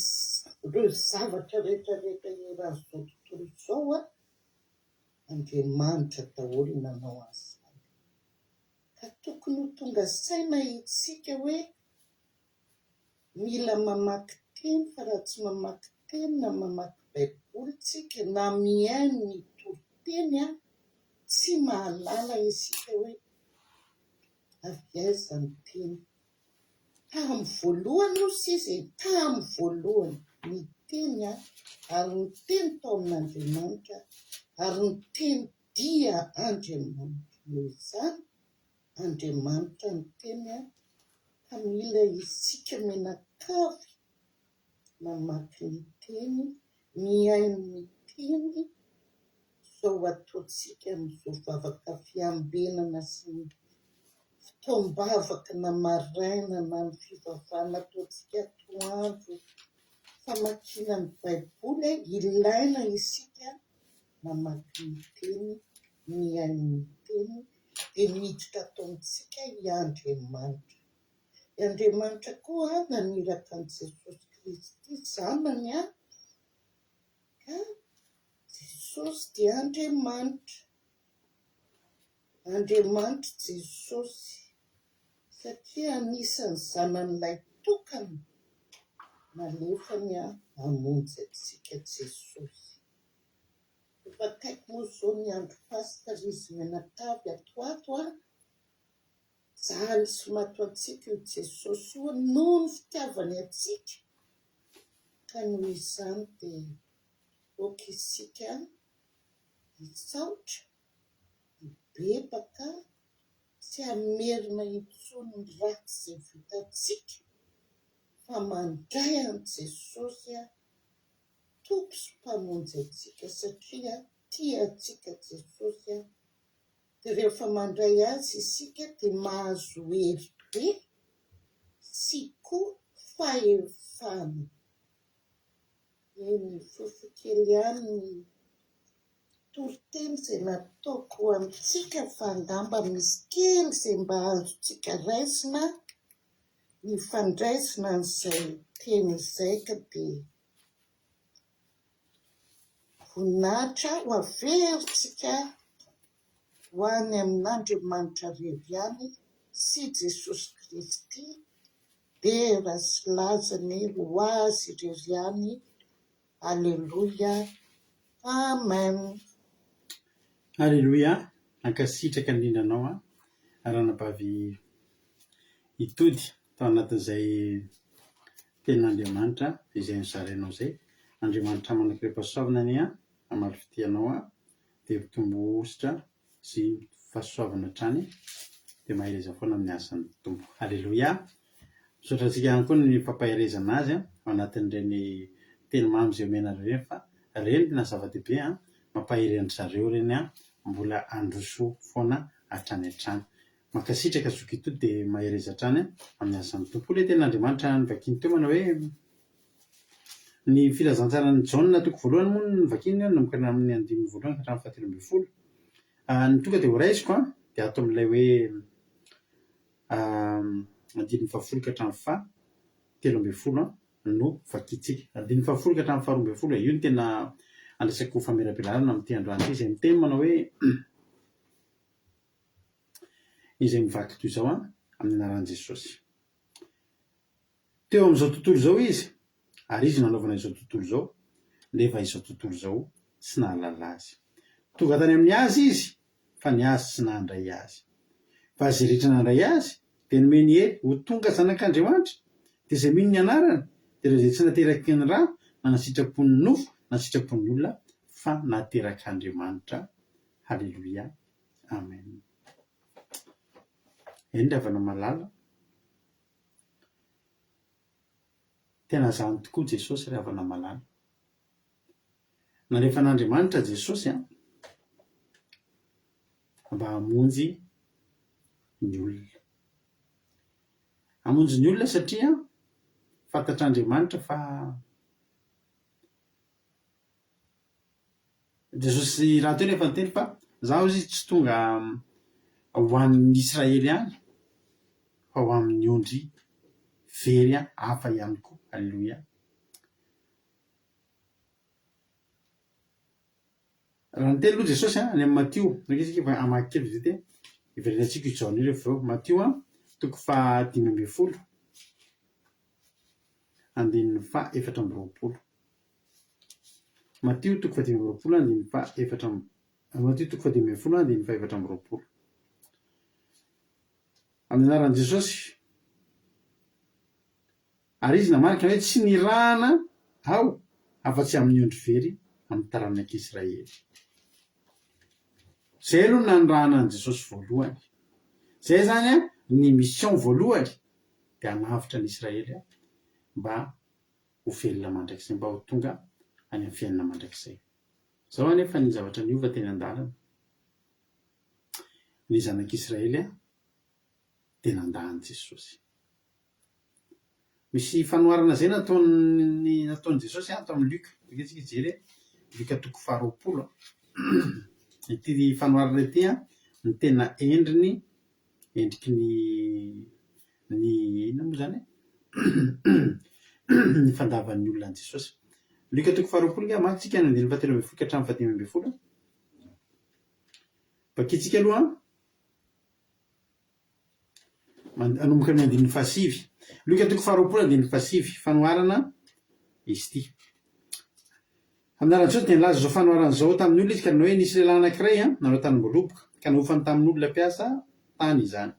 ireo zavatra rehetra rehetra eran'izao tontolo izao an, Andriamanitra daholo nanao an'izany. Ka tokony ho tonga saina isika hoe Mila mamaky teny fa raha tsy mamaky teny na mamaky baiboly tsika na mihaino ny toriteny an, tsy mahalala isika hoe avy aiza ny teny. Tamin'ny voalohany osa izy e, tamin'ny voalohany ny teny an, ary ny teny tao amin'Andriamanitra, ary ny teny dia Andriamanitra. Noho izany, Andriamanitra ny teny an, ka mila isika mianakavy mamaky ny teny, mihaino ny teny, izao ataontsika amin'izao vavaka fiambenana sy ny fotoam-bavaka na maraina na ny fivavahana ataontsika atoandro, famakiana ny baiboly, ilaina isika mamaky ny teny, mihaino ny teny, dia miditra ato amintsika i Andriamanitra. I Andriamanitra koa naniraka an'i Jesosy Kristy Zanany ka Jesosy dia Andriamanitra. Andriamanitra Jesosy satria anisan'ny zanany tokana nalefany hamonjy antsika Jesosy. Efa akaiky moa izao ny andro Paska ry izy mianakavy ato ato a! Jaly sy maty ho antsika io Jesosy io noho ny fitiavany antsika ka noho izany dia. Aoka isika hisaotra, hibebaka, tsy hamerina intsony ny ratsy izay vitantsika fa mandray an'i Jesosy Tompo sy Mpamonjy antsika satria tia antsika Jesosy dia rehefa mandray Azy isika dia mahazo hery be sy koa fahefana. Eny, fohifohy kely ihany ny toriteny izay nataoko ho antsika fa angamba misy kely izay mba azontsika raisina ny fandraisana an'izay teny izay ka dia voninahitra ho averintsika ho any amin'Andriamanitra irery ihany sy Jesosy Kristy, dera sy laza anie ho Azy irery ihany, Aleloia, Amen. Aleloia, ankasitraka indrindra anao an, ranabavy Itody tao anatin'izay tenin'Andriamanitra izay nozarainao izay. Andriamanitra manan-karem-pahasoavana anie an, hamaly fitia anao an, dia mitombo hosotra sy fahasoavana hatrany dia mahereza foana amin'ny asan'ny Tompo. Aleloia! Misaotra antsika ihany koa ny fampaherezana azy ao anatin'ireny teny mamy izay omenareo ireny fa ireny tena zava-dehibe an, mampahery an-dry zareo ireny an, mbola handroso foana hatrany hatrany. Mankasitraka zoky Itoto dia mahereza hatrany amin'ny asan'ny Tompo. Hoy ilay tenin'Andriamanitra novakiany teo manao hoe ny filazantsaran'i Jaona toko voalohany moa no novakiany nanomboka amin'ny andininy voalohany ka hatramin'ny fahatelo ambin'ny folo. Ny tonga dia horaisiko dia ato amin'ilay hoe andininy fahafolo ka hatramin'ny faha 13 no vakintsika. Andininy fahafolo ka hatramin'ny faharoa ambin'ny folo e, io no tena andraisako famelabelarana amin'ity androany ity izay miteny manao hoe Izay mivaky toy izao an, amin'ny anaran'i Jesosy. Teo amin'izao tontolo izao izy, ary izy nanaovana izao tontolo izao, nefa izao tontolo izao tsy nahalala azy. Tonga tany amin'ny azy izy, fa ny azy tsy nandray azy. Fa izay rehetra nandray azy, dia nomeny hery ho tonga zanak'Andriamanitra, dia izay mino ny anarany, dia ireo izay tsy nateraky ny ra, na ny sitrapon'ny nofo, na ny sitrapon'ny olona, fa naterak'Andriamanitra. Haleloia. Amen. Eny ry havana malala. Tena zany tokoa Jesosy ry havana malala. Nalefan'Andriamanitra Jesosy an, mba hamonjy ny olona. Hamonjy ny olona satria fantatr'Andriamanitra fa Jesosy rahateo nefa niteny fa za hozy izy tsy tonga ho an'ny Israely ihany fa ho amin'ny ondry very hafa ihany koa. Aleloia. Raha niteny aloha Jesosy any amin'ny Matio, ndao isika efa hamaky kely vite dia hiverenantsika io Jaona io rehefa avy eo. Matio toko faha 15 andininy faha 24. Matio toko fahadimy amby roapolo andininy faha efatra amby Matio toko fahadimy ambin'ny folo andininy faha efatra amby roapolo. Amin'ny anaran'i Jesosy. Ary izy namarika hoe tsy nirahana aho afa-tsy amin'ny ondry very amin'ny taranak'Israely. Izay aloha no nanirahana an'i Jesosy voalohany. Izay izany ny mission voalohany dia hanavotra ny Israely mba ho velona mandrakizay, mba ho tonga any amin'ny fiainana mandrakizay. Izao anefa ny zavatra niova teny an-dalana. Ny zanak'Israely dia nandà an'i Jesosy. Misy fanoharana izay nataon'ny nataon'i Jesosy ato amin'ny Lioka. Andeha isika hijery Lioka toko faharoapolo. Ity fanoharana ity no tena endriny endriky ny ny inona moa izany e? ny fandavan'ny olona an'i Jesosy. Lioka toko faharoapolo ange hamaky tsika ny andininy fahatelo ambin'ny folo ka hatramin'ny fahadimy ambin'ny folo. Vakintsika aloha hanomboka amin'ny andininy fahasivy. Lioka toko faharoapolo andininy fahasivy, fanoharana izy ity. Amin'ny anaran'i Jesosy dia nilaza izao fanoharana izao tamin'ny olona izy ka nanao hoe, Nisy lehilahy anankiray nanao tanimboaloboka, ka nahofany tamin'olona mpiasa tany izany.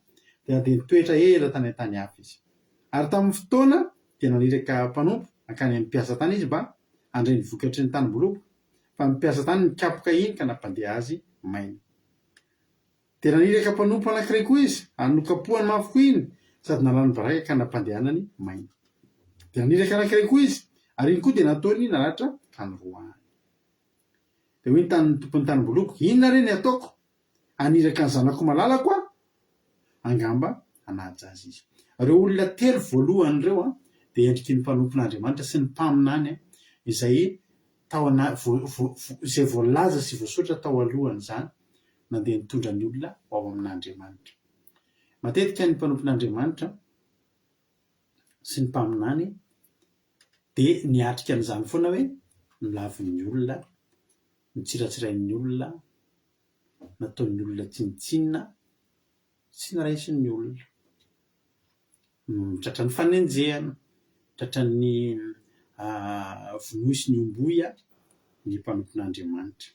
Dia nandeha nitoetra ela tany an-tany hafa izy. Ary tamin'ny fotoana dia naniraka mpanompo hankany amin'ny mpiasa tany izy mba handray ny vokatry ny tanimboaloboka. Fa ny mpiasa tany nikapoka iny ka nampandeha azy maina. Dia naniraka mpanompo anankiray koa izy, ary nokapohany mafy koa iny, sady nalany baraka ka nampandehanany maina. Dia naniraka anankiray koa izy, ary iny koa dia nataony naratra ka noroahany. Dia hoy ny tanin'ny tompon'ny tanimboaloboko, Inona re ny hataoko? Haniraka ny zanako malalako aho? Angamba hanaja azy izy. Ireo olona telo voalohany ireo dia endriky ny mpanompon'Andriamanitra sy ny mpaminany izay tao ana, izay voalaza sy voasoratra tao alohan'izany nandeha nitondra ny olona ho ao amin'Andriamanitra. Matetika ny mpanompon'Andriamanitra sy ny mpaminany dia niatrika an'izany foana hoe nolavin'ny olona, notsiratsirain'ny olona, nataon'ny olona tsinontsinona, tsy noraisin'ny olona. Tratran'ny fanenjehana, tratran'ny vonoy sy ny homboy ny mpanompon'Andriamanitra.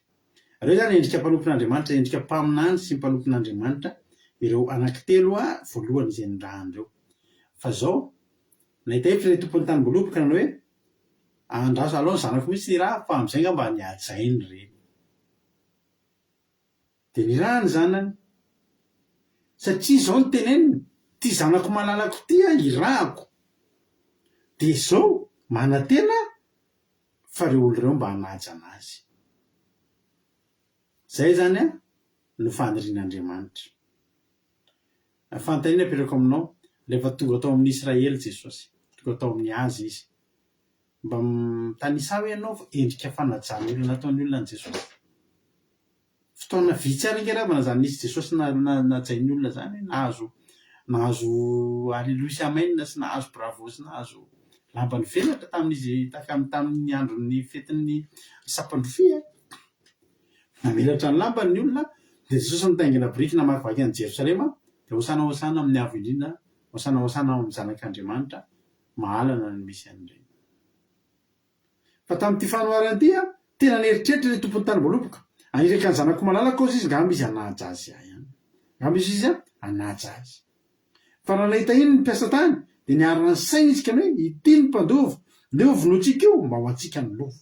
Ireo izany endrika mpanompon'Andriamanitra, endrika mpaminany sy mpanompon'Andriamanitra ireo anankitelo voalohany izay nirahany ireo. Fa izao, nahita hevitra ilay tompon'ny tanimboaloboka nanao hoe, Andraso aleo ny zanako mihitsy ny irahako fa amin'izay angamba nihajainy ireny. Dia nirahany ny zanany. Satria izao no teneniny, Ity zanako malalako ity aho irahako. Dia izao, manantena aho fa ireo olona ireo mba hanaja an'azy. Izay izany no fanirian'Andriamanitra. Fanontaniana apetrako aminao, rehefa tonga tao amin'ny Israely Jesosy, tonga tao amin'ny Azy Izy, mba mitanisà hoe ianao endrika fanajan'olona nataon'ny olona an'i Jesosy? Fotoana vitsy ihany ange ravana izany nisy Jesosy najain'ny olona izany e, nahazo nahazo aleloia sy amen sy nahazo bravo sy nahazo lamba nivelatra tamin'izy tamin'ny andron'ny fetin'ny sampan-drofia e. Namelatra ny lambany ny olona, dia Jesosy nitaingina biriky namakivaky an'i Jerosalema, dia hosana hosana amin'ny avo indrindra, hosana hosana ao amin'ny Zanak'Andriamanitra, mahalana no misy an'ireny. Fa tamin'ity fanoharana ity, tena nieritreritra ilay tompon'ny tanimboaloboka, Haniraka ny zanako malalako aho izy, angamba izy hanaja azy ihany. Angamba izy izy hanaja azy. Fa raha nahita iny ny mpiasa tany, dia niara-nisaina izy ka hoe, Ity ny mpandova, ndeha hovonointsika io mba ho antsika ny lova.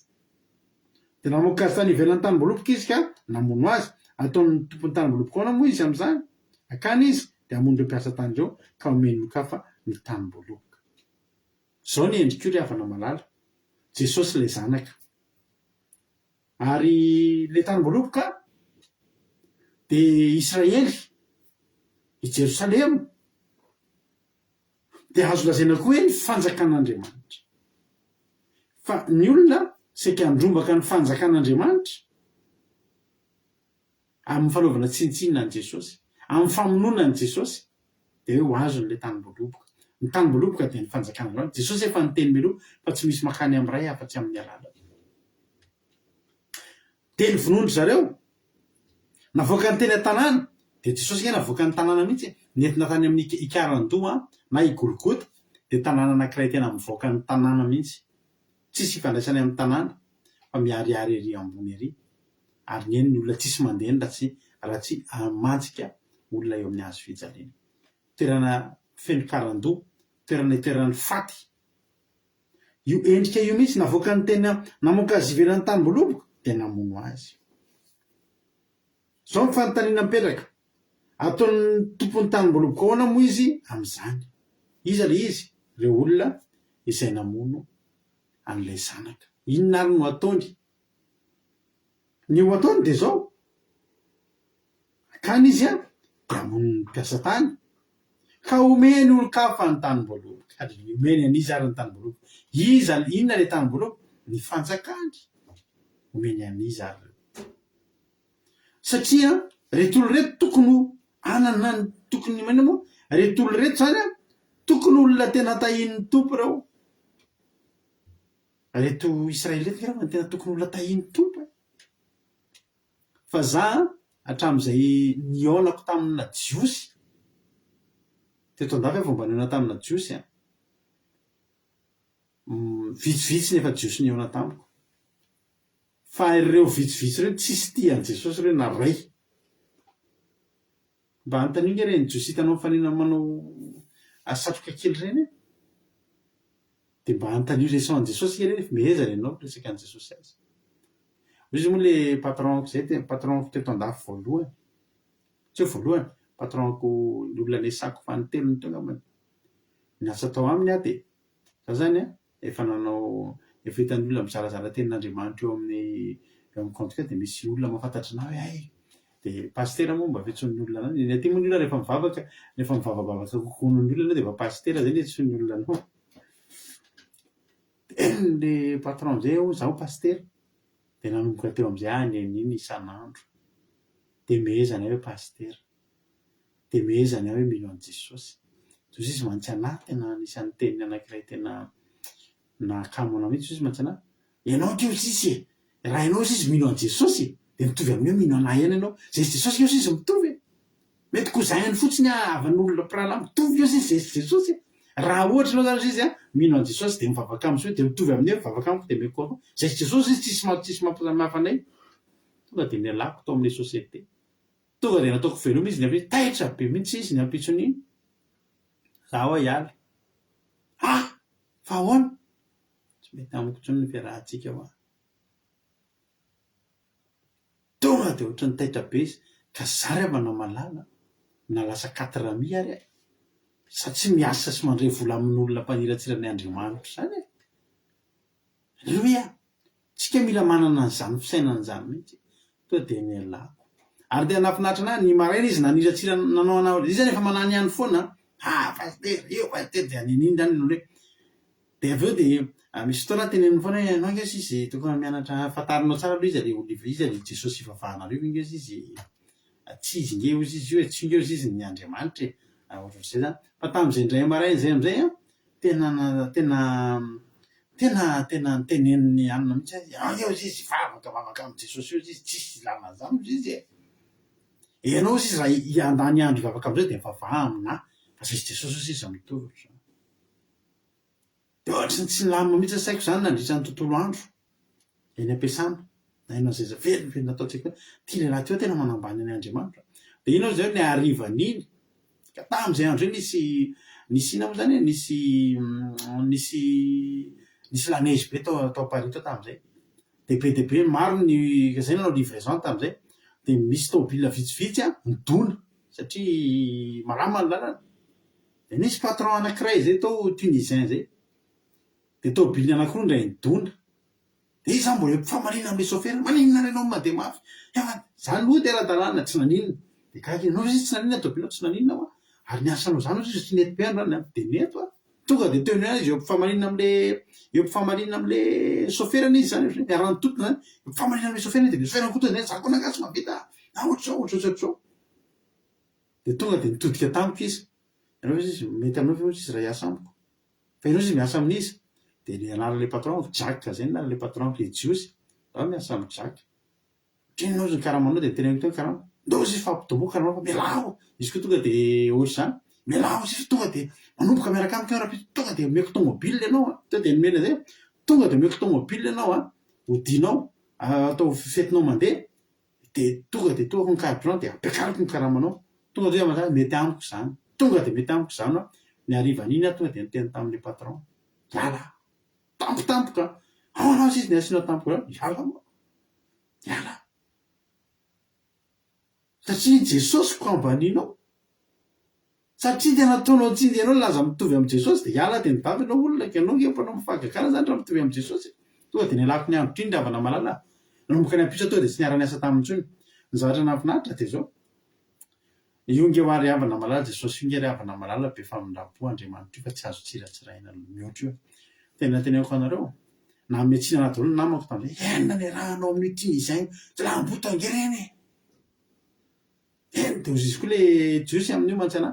Dia namoaka azy tany ivelan'ny tanimboaloboka izy ka namono azy. Ataon'ny tompon'ny tanimboaloboka ahoana moa izy amin'izany? Hakany izy, dia hamono ireo mpiasa tany ireo, ka homeny olon-kafa ny tanimboaloboka. Izao ny endriko ry havana malala, Jesosy ilay Zanaka. Ary ilay tanimboaloboka dia Israely, i Jerosalema, dia azo lazaina koa hoe ny fanjakan'Andriamanitra. Fa ny olona saika handrombaka ny fanjakan'Andriamanitra amin'ny fanaovana tsinontsinona an'i Jesosy, amin'ny famonoana an'i Jesosy, dia hoe ho azony ilay tanimboaloboka. Ny tanimboaloboka dia ny fanjakan'Andriamanitra. Jesosy efa niteny mialoha fa tsy misy mankany amin'ny Ray afa-tsy amin'ny alalany. Dia novonoin-dry zareo. Navoakany teny an-tanàna. Dia Jesosy ange navoakan'ny tanàna mihitsy e. Nentina tany amin'ny Ikarandoha na i Golgota, dia tanàna anankiray tena mivoaka ny tanàna mihitsy. Tsisy ifandraisany amin'ny tanàna fa miharihary ery ambony ery. Ary ny eny ny olona tsisy mandeha eny raha tsy raha tsy mantsika olona eo amin'ny hazo fijaliana. Toerana feno karandoha, toerana itoeran'ny faty. Io endrika io mihitsy navoakan'ny tena namoaka azy ivelan'ny tanimboaloboka dia namono azy. Izao ny fanontaniana mipetraka, ataon'ny tompon'ny tanimboaloboka ahoana moa izy amin'izany? Iza ilay izy? Ireo olona izay namono an'ilay zanaka. Inona ary no ataony? Ny ho ataony dia izao, Akany izy an, dia hamono ny mpiasa tany, ka homeny olon-kafa ny tanim-boaloboka. Ary homeny an'iza ary ny tanim-boaloboka? Iza, inona ilay tanim-boaloboka? Ny fanjakany. Homeny an'iza ary ireo? Satria ireto olona ireto tokony ho hanana ny tokony inona moa? Ireto olona ireto izany an, tokony olona tena tahian'ny Tompo ireo. Ireto Israely ireto angamba no tena tokony olona tahian'ny Tompo e. Fa za hatramin'izay nihaonako tamina Jiosy, teto an-dafy aho vao mba nihaona tamina Jiosy an, vitsivitsy ny efa Jiosy nihaona tamiko. Fa ireo vitsivitsy ireo tsisy tia an'i Jesosy ireo na ray. Mba anontanio nge ireny Jiosy hitanao mifanena manao satroka kely ireny e. Dia mba anontanio resao an'i Jesosy nge ireny fa mehezana ianao miresaka an'i Jesosy azy. Hoy izy moa ilay patron-ko izay, tena patron-ko teto andafy voalohany, tsy hoe voalohany, patron-ko ny olona niasako fanintelony teo angambany. Niasa tao aminy aho dia za zany an, efa nanao, efa hitan'ny olona mizarazara tenin'Andriamanitra eo amin'ny eo amin'ny compte-ko eo dia misy olona mahafantatra anah hoe hay, dia pasitera moa mba fiantsoan'ny olona anah, ny aty moa ny olona rehefa mivavaka, rehefa mivavabavaka kokoa noho ny olona ianao dia efa pasitera izay no iantsoan'ny olona anao. Dia le patron amizay hono zaho pasitera, dia nanomboka teo amizay aho nenina isan'andro, dia mehezana aho hoe pasitera, dia mehezana aho hoe mino an'i Jesosy, dia hoy izy mantsy anah, tena anisan'ny teniny anankiray tena nahakamo anah mihitsy, hoy izy mantsy anah, ianao ange hoy izy e, raha ianao hoy izy mino an'i Jesosy dia mitovy amin'ny hoe mino anah ihany ianao, zay sy Jesosy ange hoy izy mitovy e. Mety cousin-ny fotsiny ah, havan'olona mpirahalahy mitovy io sisa izy Jesosy e! Raha ohatra ianao zany sisa mino an'i Jesosy dia mivavaka aminy soa dia mitovy amin'ny hoe mivavaka amiko dia omeko anao. Zay sy Jesosy izy tsisy ma tsisy mampisamihafa anay. Tonga dia nialako tao amin'ilay société. Tonga dia nataoko veloma izy ny ampitso, taitra be mihitsy izy ny ampitson'iny. Za hoa hiala. Ah! Fa ahoana? Tsy mety amiko intsony ny fiarahantsika hoa. Tonga dia ohatran'ny taitra be izy, ka za ry havana malala na lasa quatre amis ary e! Za tsy miasa sy mandray vola amin'olona mpaniratsira ny Andriamanitra izany e! Aleloia! Tsika mila manana an'izany fisainana izany mihitsy. Tonga dia nialako. Ary tena nahafinaritra anah, ny maraina izy naniratsira nanao anah, izy zany efa manany ihany foana an! Ah pasitera, io pasitera, dia an'in'iny izany no hoe Dia avy eo dia misy fotoana teneniny foana hoe ianao ange sisa e, tokony mianatra fantarinao tsara aloha iza ilay olona iza ilay Jesosy ivavahanareo io ange sisa e, tsy izy ange hozy izy io e, tsy io ange hozy izy ny Andriamanitra e, ohatrohatr'izay izany. Fa tamin'izay indray maraina izay amin'izay an, tena tena tena tena noteneniny anona mihitsy hoe ianao ange hozy izy hivavaka vavaka amin'i Jesosy io hozy izy, tsisy ilana an'izany hozy izy e. Ianao hozy izy raha hiandany andro hivavaka amin'izay dia mivavaha aminà, fa izay sy Jesosy hozy izy mitovy ohatr'izany. Dia ohatry ny tsy nilamina mihitsy ny saiko izany nandritra ny tontolo andro eny am-piasana. Nahaino an'izay zaveriverina tao an-tsaiko hoe, ity lehilahy ity tena manambany an' Andriamanitra. Dia iny aho izay ny harivan'iny, ka tamin'izay andro izay nisy, nisy inona moa izany e, nisy, nisy, nisy la neige be tao tao Paris tao tamin'izay. Dia be dia be, maro ny, izay nanao livraison tamin'izay, dia misy tômôbila vitsivitsy an, nidona satria malama ny lalana. Dia nisy patron anakiray izay tao tunisien izay, dia tôbily anakiroa indray nidona, dia izy zany mbola eo am-pifamaliana amin'ilay sôfera, maninona ary ianao no mandeha mafy, efa za aloha dia ara-dalàna tsy naninona, dia gaga izy, ianao ve tsy naninona tôbilinao, tsy naninona hoa, ary ny asanao izany hozy izy tsy nety be androany an, dia nety hoa, tonga dia teo ihany izy eo am-pifamaliana amin'ilay eo am-pifamaliana amin'ilay sôferany izy izany, niara-nitontona izany, eo am-pifamaliana amin'ilay sôferany izy, dia ilay sôferany koa tonga dia za koa angaha tsy mahavita, na ohatr'izao ohatr'izao ohatr'izao. Dia tonga dia nitodika tamiko izy, ianao ve izy mety aminao ve hozy izy raha hiasa amiko? Fa ianao izy miasa amin'iza? Dia ny anaran'ilay patron-ko Jack izay ny anaran'ilay patron-ko ilay jiosy, izaho miasa amin'i Jack. Ohatrinona hozy ny karamanao? Dia noteneniko teo ny karama, ndao hozy izy fa ampitomboiko karamanao fa mialà aho! Izy koa tonga dia ohatr'izany, mialà hozy izy fa tonga dia manomboka miaraka amiko ianao rahampitso, tonga dia omeko tomobile ianao an! Tonga dia nomena izay, tonga dia omeko tomobile ianao an, hodianao, atao fetinao mandeha, Dia tonga dia tohako ny carburant dia ampiakariko ny karamanao. Tonga dia hoe mety amiko izany. Tonga dia mety amiko izany aho. Ny harivan'iny aho tonga dia niteny tamin'ilay patron. Hiala aho. Tampotampoka. Ahoana hozy izy ny asianao tampoka izany? Hiala aho. Hiala aho. Satria Jesosy ko ambaninao. Satria tena ataonao tsindry ianao nilaza mitovy amin'i Jesosy dia hiala dia nitavy ianao olona ka ianao nge mpanao fahagagana zany raha mitovy amin'i Jesosy e! Tonga dia nialako ny androtr'iny ry havana malala a! Nanomboka ny ampitso aho tonga dia tsy niara-niasa taminy intsony. Ny zavatra nahafinaritra dia izao, io nge hoa ry havana malala, Jesosy io nge ry havana malala be famindram-po Andriamanitra io fa tsy azo tsiratsiraina mihoatra io. Tena teneniko anareo, nanome tsiny anah daholo ny namako tamin'izay, inona ny iarahanao amin'io Tunisien io, jiolahimboto ange ireny e! Eny, dia hozy izy koa ilay Jiosy amin'io mantsy anà.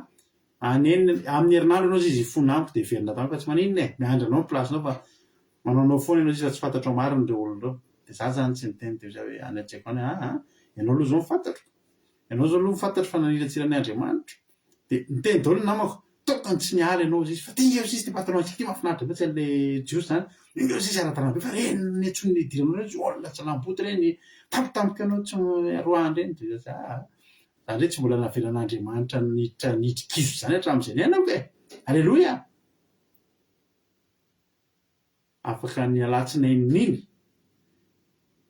Any eny, amin'ny herinandro ianao hozy izy hifona amiko dia hiverina tamiko fa tsy maninona e, miandry anao ny place-nao fa manaonao foana ianao hozy izy fa tsy fantatrao marina ireo olona ireo. Dia za zany tsy niteny dia hozy aho hoe any an-tsaiko any hoe aa, ianao aloha izao no fantatro, ianao izao aloha no fantatro fa naniratsira an'i Andriamanitra. Dia niteny daholo ny namako, tokony tsy niala ianao hozy izy fa ty nge hozy izy ty patron-tsika ty mahafinaritra be tsy an'ilay Jiosy izany, io nge hozy izy ara-dalàna be fa ireny niantsoany nidiranao ireny hozy olona tsy lamboty ireny, tampotampoka ianao tsy roahiny ireny, dia za aa, za ndray tsy mbola navelan'Andriamanitra niditra nidry-kizo izany hatramin'izay niainako e! Aleloia! Afaka ny alatsinaininy iny.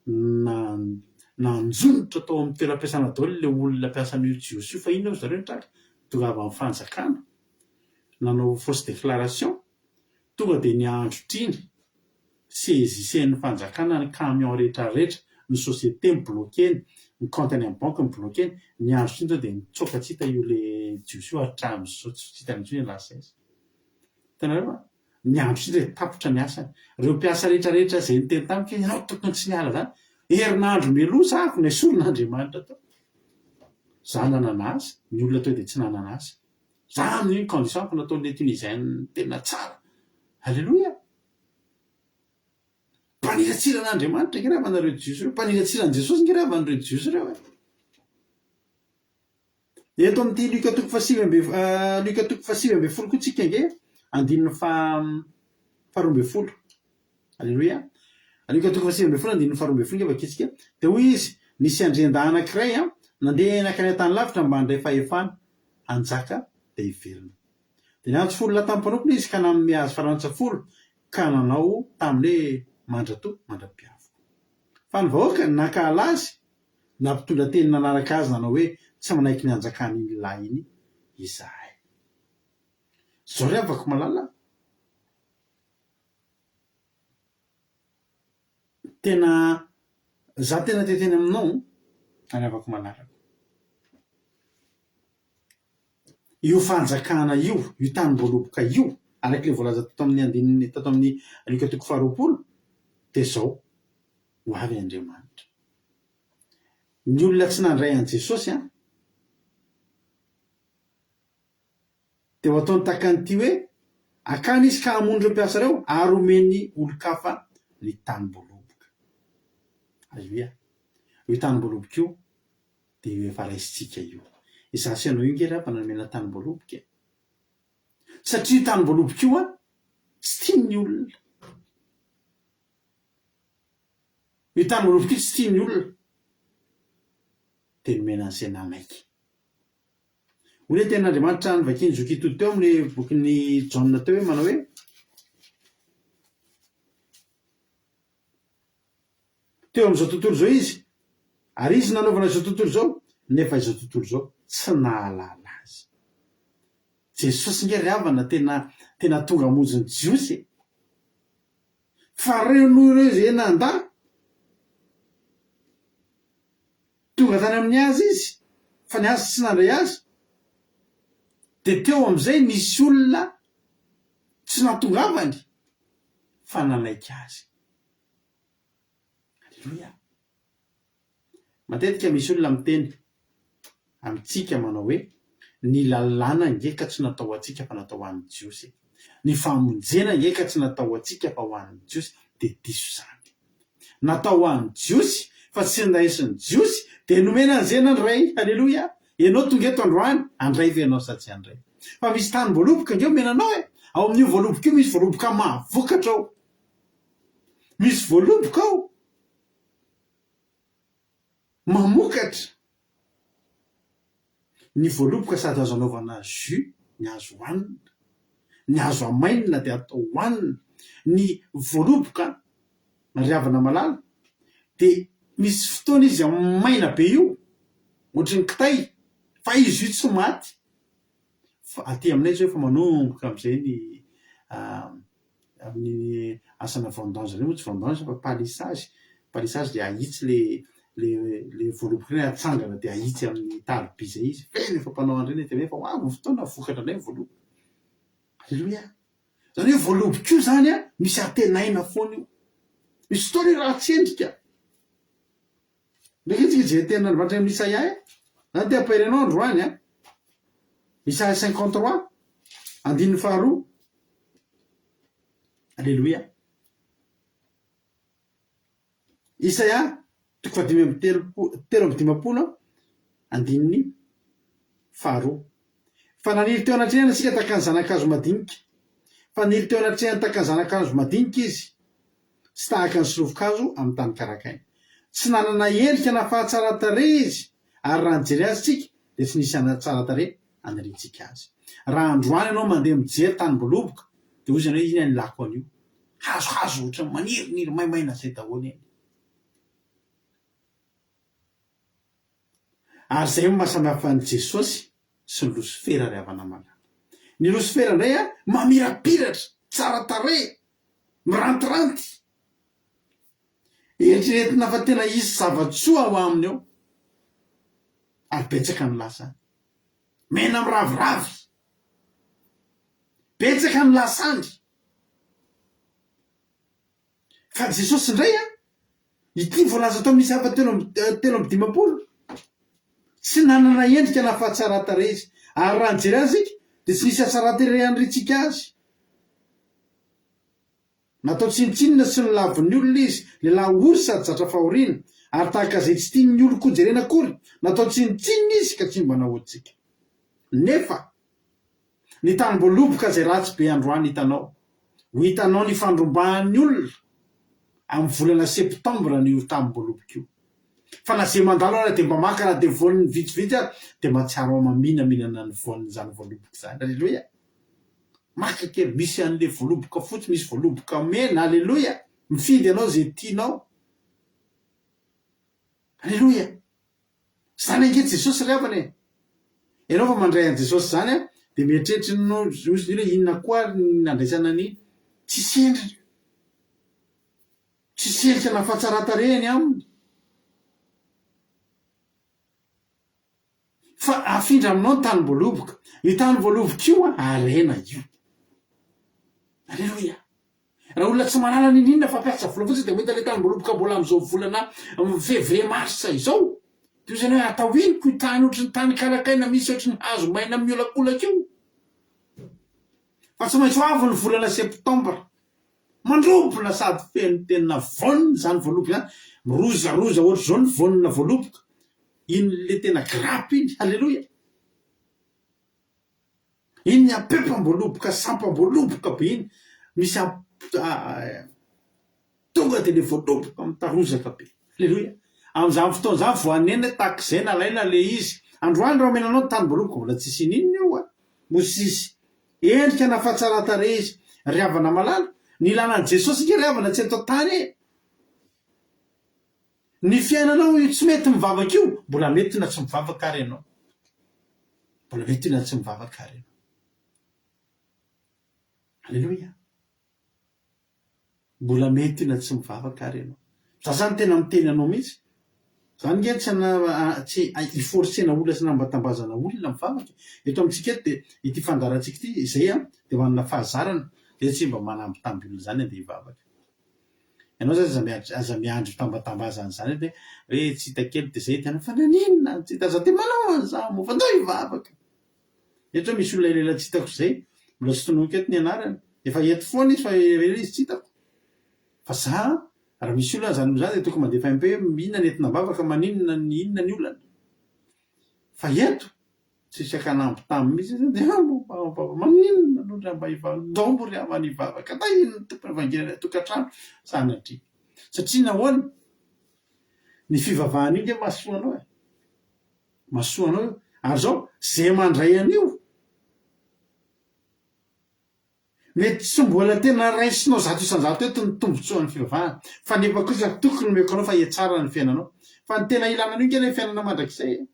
Nanjonitra tao amin'ny toeram-piasana daholo ilay olona mpiasa an'io Jiosy io fa inona hozy zareo no tratra? Tonga avy amin'ny fanjakana, nanao fausse déclaration, tonga dia ny androtr'iny, saisissez-n'ny fanjakana ny camion rehetra rehetra, ny société mi-bloquer-ny, ny compte any amin'ny banque mi-bloquer-ny, ny androtr'iny tonga dia nitsoaka tsy hita io ilay Jiosy io hatramin'izao tsy hitany intsony hoe lasa aiza. Hitanareo va? Ny andro sisa dia tapitra ny asany. Ireo mpiasa rehetra rehetra izay niteny tamiko hoe ianao tokony tsy niala izany. Herinandro mialoha za avy nesorin'Andriamanitra tao. Za nanana asa, ny olona teo dia tsy nanana asa. Za amin'io ny condition-ko nataon'ilay Tunisien tena tsara. Alléluia! Mpaniratsira an'Andriamanitra ange raha nareo Jiosy ireo. Mpaniratsira an'i Jesosy ange raha ireo Jiosy ireo e. Eto amin'ity Lioka toko fahasivy amby Lioka toko fahasivy ambin'ny folo koa tsika ange, andininy faha faharoa ambin'ny folo. Aleloia. Lioka toko fahasivy ambin'ny folo andininy faharoa ambin'ny folo ange vakintsika. Dia hoy izy, nisy andriandahy anankiray an, nandeha nankany an-tany lavitra mba handray fahefana, hanjaka dia hiverina. Dia niantso folo lahy tamin'ny mpanompony izy ka nanome azy farantsa folo ka nanao taminy hoe, Mandratoa, mandra-piavoko. Fa ny vahoaka nankahala azy Nampitondra teny nanaraka azy nanao hoe, Tsy manaiky ny hanjakan'iny lahy iny izahay. Izao ry havako malala a! Tena, za tena te hiteny aminao ry havako malalako. Io fanjakana io, io tanim-boaloboka io, araka ilay voalaza tato amin'ny andininy, tato amin'ny Lioka toko faharoapolo, dia izao, Ho avy Andriamanitra. Ny olona tsy nandray an'i Jesosy an, dia ho ataony tahaka an'ity hoe, akany izy ka hamono ireo mpiasa ireo ary homeny olon-kafa ny tanim-boaloboka. Aleloia. Io tanim-boaloboka io dia io efa raisintsika io. Izaho sy ianao io nge ry havana nomena tanim-boaloboka e. Satria io tanim-boaloboka io an, tsy tian'ny olona. Io tanim-boaloboka io tsy tian'ny olona, dia nomena an'izay nanaiky. Hoy ilay tenin'Andriamanitra novakian'i Zoky Tody teo amin'ny bokin'i Jaona teo hoe manao hoe, Teo amin'izao tontolo izao izy, ary izy nanaovana izao tontolo izao, nefa izao tontolo izao tsy nahalala azy. Jesosy nge ry havana tena tena tonga hamonjy ny Jiosy e! Fa reo noho ireo izay nandà, tonga tany amin'ny azy izy, fa ny azy tsy nandray azy, dia teo amin'izay nisy olona tsy nahatongavany fa nanaiky azy. Aleloia! Matetika misy olona miteny amintsika manao hoe, ny lalàna ange ka tsy natao ho antsika fa natao ho an'ny Jiosy e. Ny famonjena ange ka tsy natao ho antsika fa ho an'ny Jiosy, dia diso izany. Natao ho an'ny Jiosy fa tsy niraisin'ny Jiosy dia nomena an'izay nandray. Aleloia! Ianao tonga eto androany, handray ve ianao sa tsy handray? Fa misy tanim-boaloboka ange omena anao e! Ao amin'io voaloboka io misy voaloboka mahavokatra ao. Misy voaloboka ao. Mamokatra ny voaloboka sady azo anaovana jus ny azo hohanina, ny azo amainina dia atao hohanina. Ny voaloboka ry havana malala dia misy fotoana izy maina be io ohatry ny kitay fa izy io tsy maty fa aty aminay izao efa manomboka amin'izay ny Amin'ny asana vendange ireny moa tsy vendange fa palissage, palissage dia ahitsy le le le voaloboka ireny atsangana dia ahitsy amin'ny tariby izay izy, feno efa mpanao an'ireny aty aminay fa ho avy ny fotoana vokatra indray ny voaloboka. Aleloia! Izany hoe voaloboka io izany an, misy antenaina foana io. Misy fotoana io ratsy endrika. Ndray antsika izay tena nivadika amin'i Isaia e! Zany te hampahery anao androany an! Isaia 53, andininy faharoa. Aleloia. Isaia toko fahadimy amby telopolo, 53, andininy faharoa. Fa naniry teo anatrehany isika tahaka ny zana-kazo madinika. Fa naniry teo anatrehany tahaka ny zana-kazo madinika izy. Tsy tahaka ny solofon-kazo amin'ny tany karakaina. Tsy nanana endrika na fahatsaran-tarehy izy, ary raha nijery azy isika, dia tsy nisy hatsaran-tarehy haniriantsika azy. Raha androany ianao mandeha mijery tanim-boaloboka, dia hoy izy ianao hoe, Inona ny ilako an'io? Hazohazo ohatran'ny maniriniry maimaina izay daholo eny. Ary izay no maha samy hafa an'i Jesosy sy ny Losifera ry havana malala. Ny Losifera indray a, mamirapiratra, tsara tarehy, mirantiranty. Eritreretina fa tena hisy zava-tsoa ao aminy ao. Ary betsaka ny lasa any. Mena miraviravy. Betsaka ny lasa any. Fa Jesosy indray an, ity voalaza tao amin'ny Isa faha 53, tsy nanana endrika na fahatsaran-tarehy izy, ary raha nijery azy isika, dia tsy nisy hatsaran-tarehy haniriantsika azy. Natao tsinontsinona sy nolavin'ny olona izy, lehilahy ory sady zatra fahoriana, ary tahaka izay tsy tian'ny olon-kojerena akory, natao tsinontsinona izy ka tsy mba nahoantsika. Nefa, Ny tanim-boaloboka izay ratsy be androany hitanao. Ho hitanao ny fandrombahan'ny olona amin'ny volana septambra an'io tanim-boaloboka io. Fa na ze mandalo ara dia mba maka na dia voaniny vitsivitsy ary dia mahatsiaro ao maminaminana ny voan'izany voaloboka izany. Aleloia! Maka kely, misy an'le voaloboka fotsy, misy voaloboka mena, aleloia! Mifidy ianao ze tianao. Aleloia! Zany ange Jesosy ry havana e! Ianao vao mandray an'i Jesosy zany an, dia mieritreritra ny hozy ny olona hoe inona koa ary ny nandraisana ny tsisy endriny, tsisy endrika na fahatsaran-tarehiny aminy. Fa afindra aminao ny tanim-boaloboka. Io tanim-boaloboka io an, harena io. Aleloia! Raha olona tsy mahalala n'inon'inona fa mpiasa vola fotsiny dia mahita ilay tanim-boaloboka mbola amin'izao volana février mars izao dia hoy izy hoe atao inona io tany ohatry ny tany karakaina misy ohatry ny hazo maina miolakolaka io? Fa tsy maintsy ho avy ny volana septembre. Mandrobona sady feno tena voanina izany voaloboka izany, mirozaroza ohatr'izao ny voanina voaloboka, iny le tena grappe iny, haleloia! Iny ny ampepam-boaloboka sampam-boaloboka be iny, misy tonga dia le voaloboka mitarozaka be. Aleloia! Amin'izany fotoana izany vao hanenina hoe tahaka izay nalaina le izy. Androany raha omena anao ny tanim-boaloboka mbola tsisy ininona eo an! Mosesy. Endrika na fahatsaran-tarehy izy. Ry havana malala, ny ilana an'i Jesosy ange ry havana tsy eto an-tany e! Ny fiainanao io tsy mety mivavaka io, mbola mety na tsy mivavaka ary ianao. Mbola mety na tsy mivavaka ary ianao. Aleloia. Mbola mety na tsy mivavaka ary ianao. Za zany tena miteny anao mihitsy. Zany nge tsy tsy hi-forcer-na olona sy nambatambazana olona mivavaka e. Eto amintsika eto dia ity fandaharantsika ity izay an dia manana fahazarana dia tsy mba manambitamby olona izany andeha hivavaka. Ianao zany aza miandry aza miandry tambatambazana izany hoe hoe tsy hita kely dia zay dia fa naninona no tsy hita aza dia manao an'izany moa fa ndao hivavaka. Eto zao misy olona elaela tsy hitako izay, mbola tsy tononiko eto ny anarany, efa eto foana izy fa elaela izy tsy hitako. Fa za raha misy olana izany olona izany dia tokony mandefa MP hoe inona ny entina am-bavaka, maninona ny inona ny olana. Fa eto Tsisy akanambo taminy mihitsy izy dia maninona aloha ry mba hivavaka, ndao moa ry havana hivavaka, tahian'ny Tompo ny vangelina any an-tokantrano, sanatria. Satria nahoana? Ny fivavahana io nge mahasoa anao e. Mahasoa anao io. Ary izao, ze mandray an'io, mety tsy mbola tena raisinao 100% eto ny tombotsoan'ny fivavahana, fa nefa kosa toky no omeko anao fa hihatsara ny fiainanao. Fa ny tena ilana an'io nge ilay fiainana mandrakizay e.